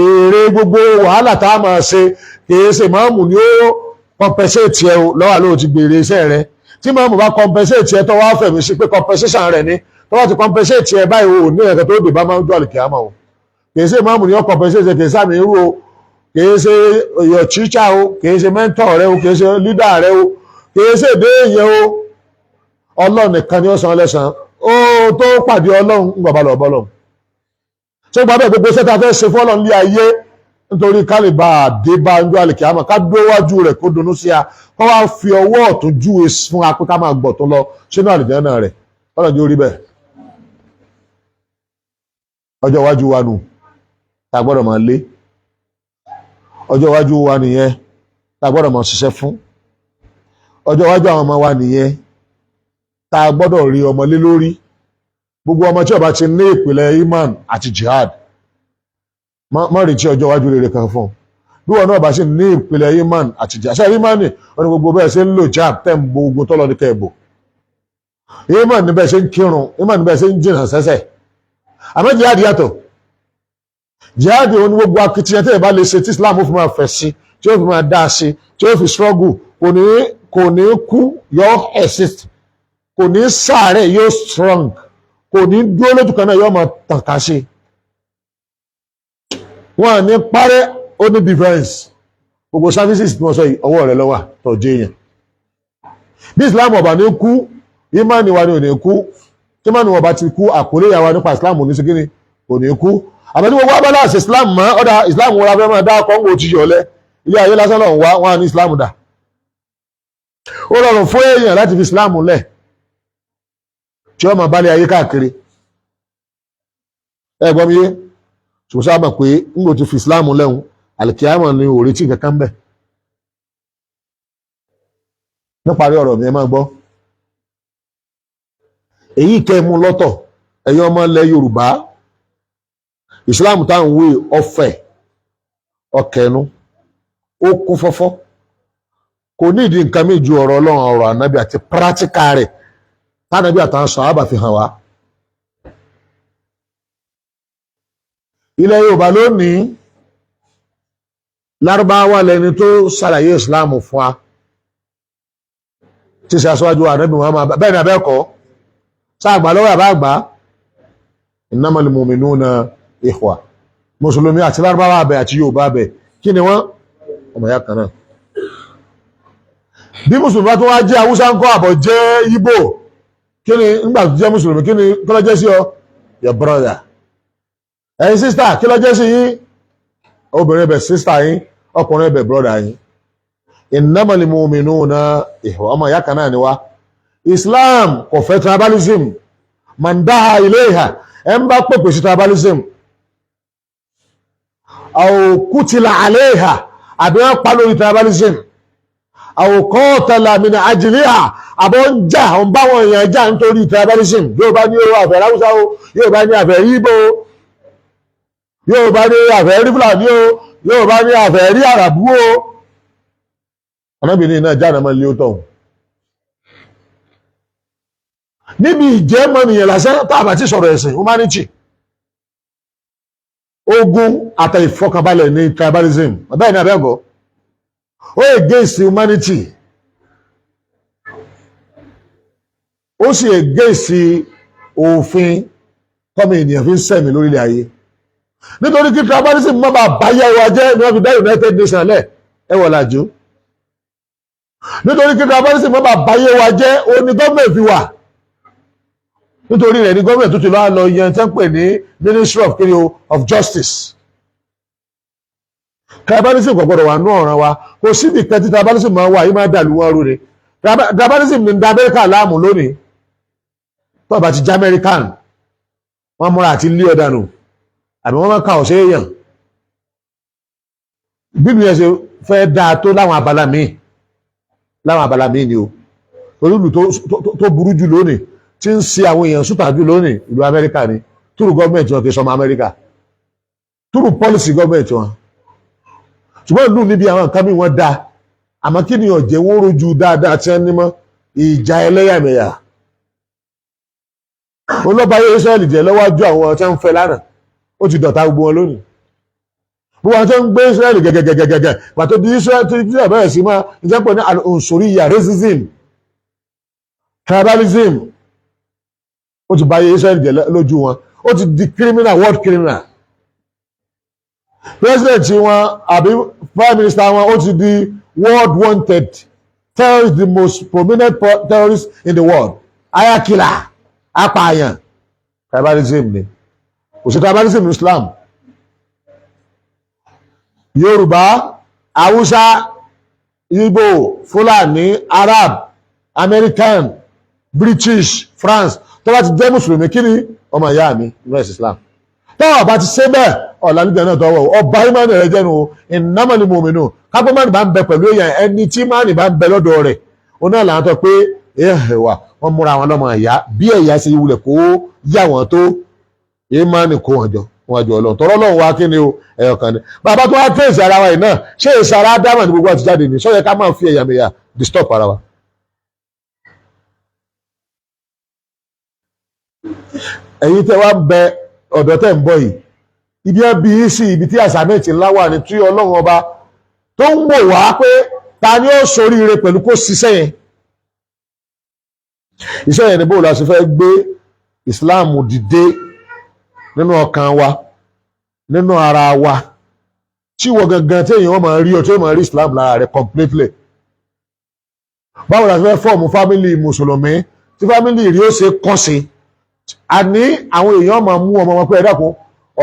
Èrè gbogbo wàhálà tá a máa ṣe kìí ṣe máàmù ni ó compensate ẹ o, lọ́wọ́ ló ti gbèrè iṣẹ́ rẹ. Tí máàmù bá compensate ẹ tó wá fẹ̀mí sí pé compensation rẹ ni, tó bá ti compensate ẹ báyìí o ní ẹ̀kẹ́ tó dé bá máa ń jọ àlùkìyámà o. Kìí ṣe máàmù ni ó compensate, kìí sàmì irú o, kìí ṣe your teacher o, kìí ṣe mentor rẹ o, kìí ṣe leader rẹ o, kìí ṣe èdè èèyàn o. Ọlọ́run nìkan ni ó san lẹ́san ó tó pàdé Ọlọ́run ń gbàgbà lọ bọ́lọ́run. Ṣé gba bẹ́ẹ̀ gbogbo sẹ́ta fẹ́ ṣe fọ́lọ́run lé ayé nítorí kálíbà àdé bá ń jọ àlìkìyámà, ká dó wájú rẹ̀ kó dunnú sí a, kó wá fi ọwọ́ ọ̀tún júwe fún wa pé ká máa gbọ̀ tó lọ sínú àlìjánnà rẹ̀. Ọlọ́run jẹ́ orí bẹ́ẹ̀. Ọjọ́ iwájú wa nù tá a gbọ́dọ̀ máa lé, ọjọ́ iwájú wa nìyẹn tá a gbọ́dọ̀ máa ṣiṣẹ́ fún, ọjọ́ iwájú àwọn ọmọ wa nìyẹn tá a gbọ́dọ̀ rí ọmọ lé lórí. Gbogbo ọmọ tí ó bá ti ní ìpìlẹ̀ iman àti jihad, má retí ọjọ́ iwájú rere kan fún un. Bí wọn náà bá sì ní ìpìlẹ̀ iman àti jihad, ṣe iman ni wọn ní gbogbo bẹ́ẹ̀ ṣe ń lò jab tẹ́ ń bo ogun tọ́lọ́ ní kẹ́ẹ̀bò, iman ní bẹ́ẹ̀ ṣe ń kírun, iman ní bẹ́ẹ̀ ṣe ń jìnnà sẹ́sẹ̀. Àmọ́ jihad yàtọ̀. Jihad òun ní gbogbo akitiyan tí ìbá lè ṣe tí Islam fi máa fẹ̀ sí, tí ó fi máa dá sí, tí ó fi struggle, kò ní kú, yóò exist, kò ní sàárẹ̀, yóò strong, kò ní dúró lójú kan náà, yóò máa tàn ká sí. Wọn ní parẹ́, ó ní defense. Gbogbo services tí wọ́n sọ yìí, ọwọ́ rẹ̀ ló wà tó jẹ́ èèyàn. Bí Islam ọba ní kú, ìmánì wa ni ò ní kú. Tí ìmánì wa bá ti kú, àkólé ìyàwó nípa Islam ò ní sí kíni, kò ní kú. Àmọ́ tí gbogbo abala àṣẹ Islam mọ́ ọ̀dà Islam wọn la fẹ́ máa dá kọ́ńgò ti yọ̀lẹ́ ilé ayé lásán lọ́hùn wá wọn á ní Islam dà. Ó rọrùn fún èèyàn láti fi Islam lẹ̀. Tí ó máa bálé ayé káàkiri. Ẹ gbọ́ mi yé? Ṣùgbọ́n sábà pé ń lò ti fi Islam lẹ́hùn, àlìkíyàmọ̀ ni ò retí kankan bẹ̀. Níparí ọ̀rọ̀ mi, ẹ máa gbọ́. Èyí kẹ́ mú lọ́tọ̀, ẹ̀yin ọmọ ilẹ̀ Yorùbá, Islam táwọn wí ọ̀fẹ́ ọ̀kẹ́nu, ó kún fọ́fọ́, kò ní ìdí nǹkan mi ju ọ̀rọ̀ Ọlọ́run, ọ̀rọ̀ ànábì àti practical rẹ̀ tánàbí àtàwọn sàhábà fi hàn wá. Ilẹ̀ Yorùbá lónìí, Lárúbáwá lẹni tó ṣàlàyé Islam fún wa, tí ṣe aṣáájú ànábì Muhammad. Bẹ́ẹ̀ ni abẹ́ẹ̀kọ́? Sáàgbà lọ́wọ́ àbá àgbà? Innamal mu'minuna ikhwa. Mùsùlùmí àti Lárúbáwá abẹ àti Yorùbá abẹ, kí ni wọ́n? Ọmọ ìyá kan náà. Bí mùsùlùmí bá tó wá jẹ́ Haúsá ńkọ́, àbọ̀ jẹ́ Ìgbò, kí ni ńgbà tó jẹ́ mùsùlùmí, kí ni kí ló jẹ́ sí ọ? Your brother. Ẹ̀yin sister, kí ló jẹ́ sí yín? Obìnrin ẹbẹ̀ sister yín, ọkùnrin ẹbẹ̀ brother yín. Innamal mu'minuna ikhwa, ọmọ ìyá kan náà ni wá. Islam kò fẹ́ tribalism. Man daha ilayha, ẹ̀ ń bá pèpè sí tribalism, aw kutila alayha, àbí wọ́n pa lórí tribalism, aw qatala min ajliha, àbọ̀ ń jà ń bá wọn èèyàn jà nítorí tribalism. Yóò bá ní o àfẹ́ Haúsá o, yóò bá ní àfẹ́ Ìgbò o, yóò bá ní àfẹ́ rí Fúlàní o, yóò bá ní àfẹ́ rí Àràbù o. Anábìnrin náà jáde mọ́ ilé ó tọ̀hún. Níbi ìjẹ́ mọ́nìyàn lásán, tá a bá ti sọ̀rọ̀ ẹ̀sìn, humanity, ogun àtẹ ìfọkànbalẹ̀ ní tribalism. Bẹ́ẹ̀ ni abẹ́gọ́? Ó against humanity, ó sì against òfin tọ́mọ ènìyàn fi ń sẹ̀mí lórílẹ̀ ayé. Nítorí kí tribalism má bàa báyé wa jẹ́ ni wọ́n fi dá United Nations lẹ̀. Ẹ wọ̀ làjú. Nítorí kí tribalism má bàa báyé wa jẹ́, ó ní gọ́ọ̀mẹ̀ntì fi wà. Nítorí rẹ̀ ní gọ́ọ̀mẹ̀ntì tó ti lọ́wọ́ lọ yẹn tẹ́ ń pè ní Ministry of kiri of Justice. Tribalism kò gbọdọ̀ wà nú ọ̀ràn wa. Kò síbi kan tí tribalism máa wà yìí máa dàlú wọn rú ni. Tribalism ní da Amẹ́ríkà láàmú lónìí. Tó bá ti jẹ́ American, wọ́n múra àti lé ọ̀dànù, àbí wọ́n máa ka ọ̀sẹ̀ èèyàn. Bí mi yẹn ṣe fẹ́ dáa tó láwọn abala míì, láwọn abala míì ni o. Torí ìlú tó burú jù lónìí, tí ń ṣe àwọn èèyàn sútà jù lónìí, ìlú Amẹ́ríkà ni. Túrú gọ́ọ̀mẹ̀ntì wọn kì í sọmọ Amẹ́ríkà, túrú pọ́lísì gọ́ọ̀mẹ̀ntì wọn. Ṣùgbọ́n ìlú níbi àwọn nǹkan mi wọ́n dáa, àmọ́ kí ni ọ̀jẹ̀ wọ́n rojú dáadáa tí wọ́n ní mọ́? Ìjà ẹlẹ́yàmẹ̀yà olóbáyé Israẹli jẹ́ lọ́wọ́jú àwọn tí wọ́n ń fẹ́ lánàá, ó ti dọ̀tá gbogbo wọn lónìí. Gbogbo àwọn tó ń gbé Israẹli gẹ́gẹ́gẹ́gẹ́gẹ́ pàtó di Israẹli tó ti bẹ̀rẹ̀ sí máa ń jẹ́ pé ní al-unsuriya, racism, tribalism, ó ti báyé Israẹli jẹ́ lójú wọn. Ó ti di criminal, world criminal. President wọn àbí prime minister wọn, ó ti di world wanted terrorist, the most prominent terrorist in the world, ayakila, apààyàn. Tribalism ni. Kò sí tribalism ní Islam. Yorùbá, Haúsá, Igbo, Fúlàní, Arab, American, British, France, tó bá ti jẹ́ mùsùlùmí, kí ni? Ọmọ ìyá mi nínú ẹ̀sìn Islam. Tọ́wọ́ bá ti ṣe bẹ́ẹ̀, ọ̀là nígbà náà tọwọ́ ọba ìmánì rẹ̀ jẹ́nu o. Innamal mu'minun, kápẹ́ mánì bá ń bẹ pẹ̀lú èèyàn, ẹni tí mánì bá ń bẹ lọ́dọ̀ rẹ̀, òun náà làwọn tó pé ẹ̀wà wọ́n múra wọn lọ́mọ ìyá. Bí ẹ̀yà ṣe wulẹ̀ kó yà wọ́n tó, ìmánì kó wọn jọ wọn jọ Ọlọ́run. Tọrọ Ọlọ́run wa kí ni o? Ẹ̀yọ̀ kan ni. Bàbá tó wá tẹ̀sí ara wa yìí náà, ṣé èsì ara dámà ní gbogbo àtijáde ni sọ́yẹ ká máa fi ẹ̀yàmẹ̀yà disturb ara wa. Ẹ̀yin tẹ́ wá ń bẹ ọ̀dọ́ tẹ́ ń bọ̀ yìí, ibi ẹ bí sí ibi tí àsàmẹ́ǹtì ńlá wà ní tí Ọlọ́run ọba tó ń wò wá pé ta ni ó ṣoríire pẹ̀lú kó ṣiṣẹ́ yẹn. Iṣẹ́ yẹn ni bóòlù a ṣe fẹ́ gbé Islam dìde nínú ọkàn wa, nínú ara wa, tí wọ́n gangan tí èèyàn máa rí ọ, tí ó máa rí Islam lára rẹ̀ completely. Báwo la ṣe fẹ́ form family mùsùlùmí tí family rí ó ṣe kọ́ sí? Àní àwọn èèyàn máa mú ọmọ wọn pé, ẹ dákun,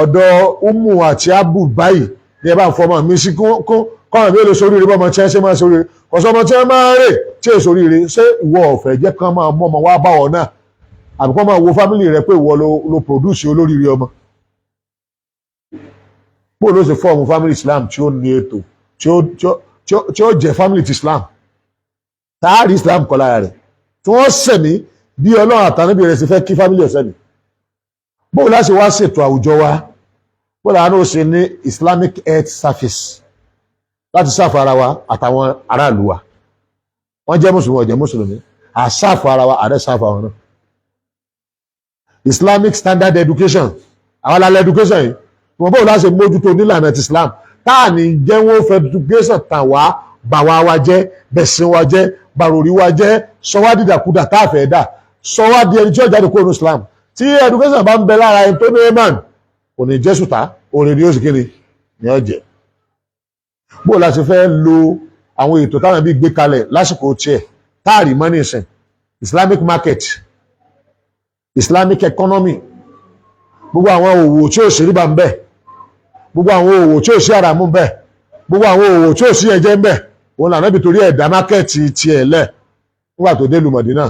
ọ̀dọ̀ Umu àti Abu báyìí ní ẹ bá ń fọmọ mi sí, kọ́nà mi ò lè sóríire bọ́mọ tí wọ́n ṣe máa sóríire. Kọ̀sọ́ ọmọ tí wọ́n máa rè tí èso ríire. Ṣé ìwọ ọ̀fẹ́ jẹ́ kán máa mú ọmọ wá bá ọ náà? Àbí kó máa wo family rẹ pé ìwọ ló produce olóríire ọmọ? Bó ló ṣe form family Islam tí ó ní ètò, tí ó jẹ́ family ti Islam, táàrí Islam kọ́ lára rẹ̀, tí wọ́n sẹ̀mí bí Ọlọ́run àtànábì rẹ̀ ṣe fẹ́ kí family ọ̀sẹ̀ mi? Bó láti wá ṣètò àwùjọ wa? Bó làwọn ó ṣe ní Islamic Health Service láti serve ara wa àtàwọn aráàlú wa, wọ́n jẹ́ mùsùlùmí, wọ́n jẹ́ mùsùlùmí, à serve ara wa, àrẹ serve àwọn náà? Islamic standard education, àwọn alálẹ̀ education yìí wọ́n, bó láti mójútó nílànà ti Islam, táà ní jẹ́ wọ́n fẹ́ education tàn wá, bà wá wa jẹ́, bẹ̀sìn wa jẹ́, bàròrí wa jẹ́, sọ wá dìdàkudà tá a fẹ́ dà, sọ wá di ẹni tí ó jáde kúrò ní Islam. Tí education bá ń bẹ lára ẹni tó ní iman, kò ní jẹ́ sùtá, òrè ni ó sì kíni ní ọ̀jẹ̀. Bó la ṣe fẹ́ lo àwọn ètò táwọn ẹbí gbé kalẹ̀ lásìkò tiẹ̀ táàrí mọ́ nísìn? Islamic market, Islamic economy, gbogbo àwọn òwò tí ò sí ríbà ń bẹ, gbogbo àwọn òwò tí ò sí àràmú ń bẹ, gbogbo àwọn òwò tí ò sí ẹ̀jẹ̀ ń bẹ, òun làná bí torí ẹ̀dá market tiẹ̀ lẹ̀ nígbà tó dé lu Mọ̀dínà,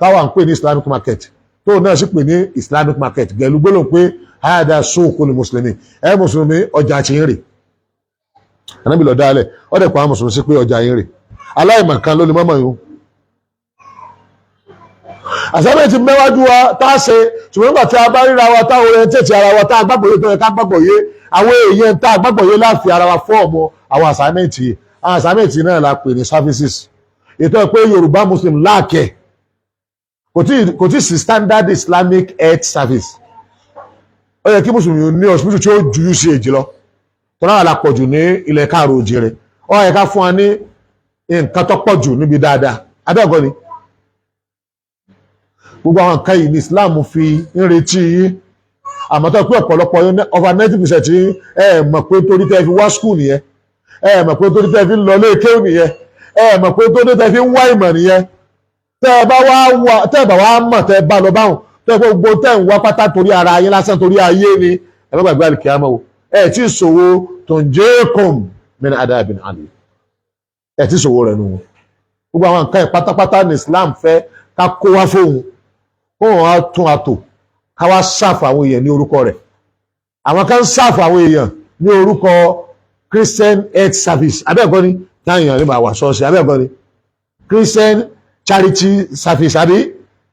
táwa ń pè ní Islamic market, tóun náà sì pè ní Islamic market gẹ̀lú gbólóhùn pé hada suqul mùsùlùmí, ẹ mùsùlùmí, ọjà tí ń rè. Ànábì lọ dálẹ̀, ó dẹ̀ pa àwọn mùsùlùmí sí pé ọjà yín rè. Aláìmọ̀kan ló ní mọ́mọ́ yìí. Àsábẹ̀ ti mẹ́wájú wa tá a ṣe, ṣùgbọ́n nígbà tí a bá ríra wa, táwọn orientate ara wa, tá a gbàgbọ́ yé tó yẹ ká gbàgbọ́ yé, àwọn èèyàn tá a gbàgbọ́ yé láfi ara wa form àwọn assignment yìí. Àwọn assignment náà la pè ní services. Ètò ẹ̀ pé Yorùbá Muslim láàkẹ́ kò tí sí standard Islamic health service. Ó yẹ kí mùsùlùmí ní hospital tí ó ju UCH lọ, tọ́lá wà lápọ̀jù ní ilẹ̀ káàró òjìrè. Ó yẹ ká fún wa ní nǹkan tó pọ̀ jù níbi dáadáa. Abẹ́ẹ̀kọ́ ni? Gbogbo àwọn nǹkan yìí ní Islam fi ń retí yín, àmọ́ tó pé ọ̀pọ̀lọpọ̀ yín, over 90% yín, ẹ mọ̀ pé torí tẹ́ fi wá school nìyẹn, ẹ mọ̀ pé torí tẹ́ fi ń lọ ilé kéwù nìyẹn, ẹ mọ̀ pé torí tẹ́ fi ń wá ìmọ̀ nìyẹn. Tẹ́ ẹ bá wá wá, tẹ́ ẹ bá wá mọ̀, tẹ́ ẹ bá lọ báwọn, tẹ́ ẹ gbogbo tẹ́ ń wá pátá torí ara yín lásán, torí ayé ni, ẹ má gbàgbé àlùkìyámọ̀ o. Ẹ tí ì ṣòwò tunjikum min adabin alim, ẹ tí ì ṣòwò rẹ̀ nù. Gbogbo àwọn nǹkan ẹ̀ pátápátá ní Islam fẹ́ ká kó wá fóun, kó wọn á tún àtò, ká wá serve àwọn èèyàn ní orúkọ rẹ̀. Àwọn kan serve àwọn èèyàn ní orúkọ Christian Health Service, abẹ́ẹ̀kọ́ ni? Táwọn èèyàn lè máa wà ṣọ́ọ̀ṣì, abẹ́ẹ̀kọ́ ni? Christian Charity Service, àbí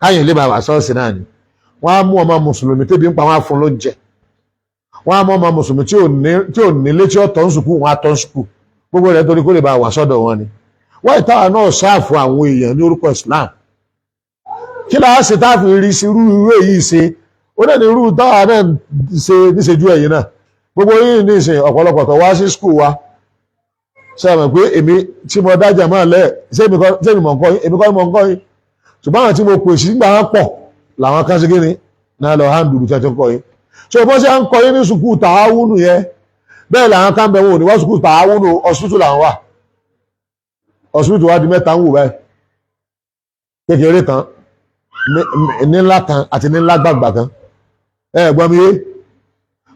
káyìn lè máa wà ṣọ́ọ̀ṣì náà ni. Wọ́n á mú ọmọ mùsùlùmí tẹ́bi ń pa, wọ́n á fún lóúnjẹ. Wọ́n á mú ọmọ mùsùlùmí tí ò nílé tí ó tọ́ ń sùkú, wọ́n á tọ́ ń sùkú. Gbogbo rẹ̀ torí kó lè bá wà sọ́dọ̀ wọn ni. Wọ́n ìtawà náà serve àwọn èèyàn ní orúkọ Islam. Kí láá ṣe tá a fi rí sí irú irú èyí ṣe? Ó náà ní irú táwa náà ṣe níṣẹ́jú ẹ̀yìn náà. Gbogbo yìí ní ìsìn, ọ̀pọ̀lọpọ̀ tó wá sí school wa, ṣe mọ̀ pé èmi tí mo dájà máa lẹ̀, ṣé èmi mọ̀ ń kọ́ yín? Èmi kọ́ mọ̀ ń kọ́ yín, ṣùgbọ́n àwọn tí mo pè sí gbà wọ́n pọ̀ làwọn kan ṣe kí ni náà lọ handle tí wọ́n ti ń kọ́ yín. So bó ṣe ń kọ́ yín ní sùkúù tààwùnù yẹn, bẹ́ẹ̀ làwọn kan bẹ̀, wọn ò ní wá sùkúù tààwùnù, hospital làwọn wà. Hospital wa di mẹ́ta ń wò báyìí: kékeré kan, ní ńlá kan àti ní ńlá gbàgbà kan. Ẹ gbọ́ mi yé?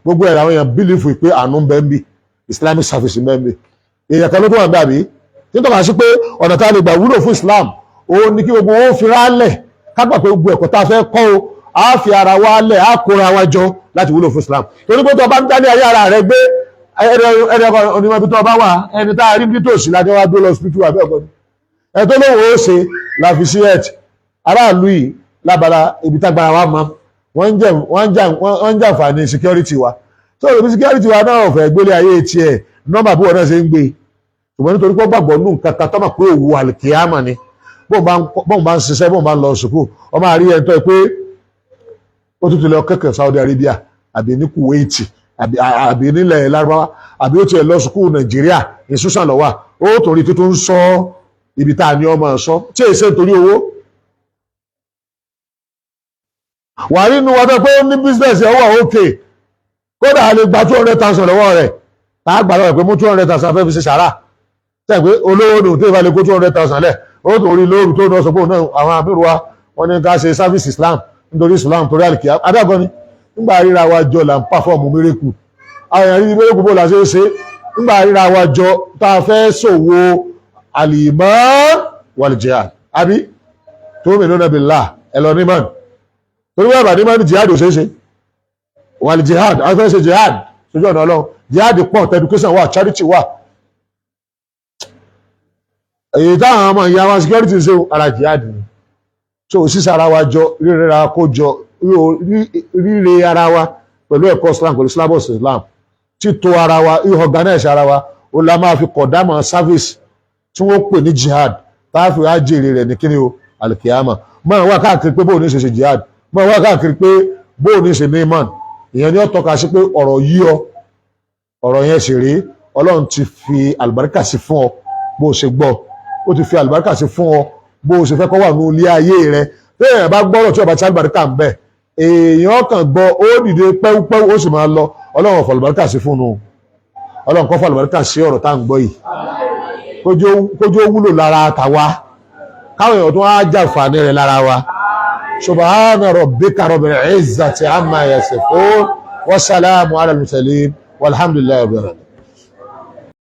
Gbogbo ẹ̀ làwọn èèyàn believe pé àánú ń bẹ ń bí, Islamic service ń bẹ ń bí. Èèyàn kan ló tó wà ń bẹ, àbí? Nítorí sí pé ọ̀nà tá a lè gbà wúlò fún Islam, òun ni kí gbogbo wọn fi rálẹ̀, ká gbà pé gbogbo ẹ̀kọ́ tá a fẹ́ kọ́ o, a fi ara wa lẹ̀, a kóra wa jọ láti wúlò fún Islam. Torí pé tó o bá ń dání ayé ara rẹ gbé, ẹni ọkọ onímọ̀ ibi tó o bá wà, ẹni tá a rí nítòsí láti wá gbé lọ hospital, àbẹ́ ọkọ ni ẹ tó lóun ó ṣe la fi sí health aráàlú yìí lábala ibi tágbára wa mọ. Wọ́n ń jàǹfààní security wa tó o bí security wa náà ò fẹ́ gbélé ayé tiẹ̀ nọ́mbà bí wọn náà ṣe ń gbé, ṣùgbọ́n nítorí pé ó gbàgbọ́ nù nǹkan kan tọ́mọ̀ pé òwú àlìkìyàmà ni, bóun bá ń ṣiṣẹ́, bóun bá ń lọ sùkúù, ọmọ àrí ẹni tó yẹ pé ó tún ti lọ kẹ́kọ̀ọ́ Saudi Arabia àbí ní Kuwait àbí nílẹ̀ Lárúbáwá, àbí ó tiẹ̀ lọ sùkúù Nàìjíríà, ìsúsàn lọ́wọ́, ó torí tuntun ń sọ ibi tá a ní ọmọ sọ tí èsè nítorí owó. Wà nínú wọn tó pé ó ní business ẹ̀ wà ókè, kódà a lè gba 200,000 lọ́wọ́ rẹ̀, tá a gbà lọ́wọ́ pé mú 200,000 fẹ́ fi ṣe sàrà tẹ́ pé olówó nù tó ìbá lè kó 200,000 lẹ̀, ó tó rí lóru tó náà sọ pé òun náà àwọn àmírù wa, wọ́n ní ká ṣe service Islam nítorí Islam, torí àlìkíyà adágọ́ ni. Nígbà ríra wa jọ là ń perform miracle. Àwọn èèyàn rí miracle bó la ṣe é ṣe. Nígbà ríra wa jọ tá a fẹ́ ṣòwò al-iman wal jihad, àbí tu'minuna billah, ẹ lọ ní man. Torí wọ́n bá ní mọ́ni jihad ò ṣeé ṣe. Wàlì jihad, àwọn fẹ́ ṣe jihad sójú ọ̀nà Ọlọ́run. Jihad pọ̀, education wà, charity wà. Èyí táwọn ọmọ ìyá wa security ṣe, ara jihad ni. So sísá ara wa jọ, rírera kó jọ, ríre ara wa pẹ̀lú ẹ̀kọ́ Islam, pẹ̀lú syllabus Islam, títò ara wa, organize ara wa, ó la máa fi kọ̀dámọ̀ service tí wọ́n pè ní jihad, táàfin á jèrè rẹ̀ ní kíni o, alikiyama. Máa wá káàkiri pé bóun ní ṣe ṣe jihad, máa wá káàkiri pé bóun ní ṣe ní iman. Ìyẹn ni ó tọ́ka sí pé ọ̀rọ̀ yí ọ, ọ̀rọ̀ yẹn sì rí. Ọlọ́run ti fi àlùbáríkà sí fún ọ bó o ṣe gbọ́. Ó ti fi àlùbáríkà sí fún ọ bó o ṣe fẹ́ kó wà ní ilé ayé rẹ. Téèyàn bá gbọ́rọ̀ tí ọba tí àlùbáríkà ń bẹ, èèyàn kàn gbọ́, ó dìde pẹ́wúpẹ́wú, ó sì máa lọ. Ọlọ́run fọ àlùbáríkà sí fún un. Ọlọ́run kó fọ àlùbáríkà sí ọ̀rọ̀ tá à ń gbọ́ yìí, kójú ó wúlò lára tàwa, káwọn èèyàn tó wá jàǹfààní rẹ̀ lára wa. Subhana rabbika rabbil izzati amma yasifun wa salamu ala al-mursalin walhamdulillahi rabbil alamin.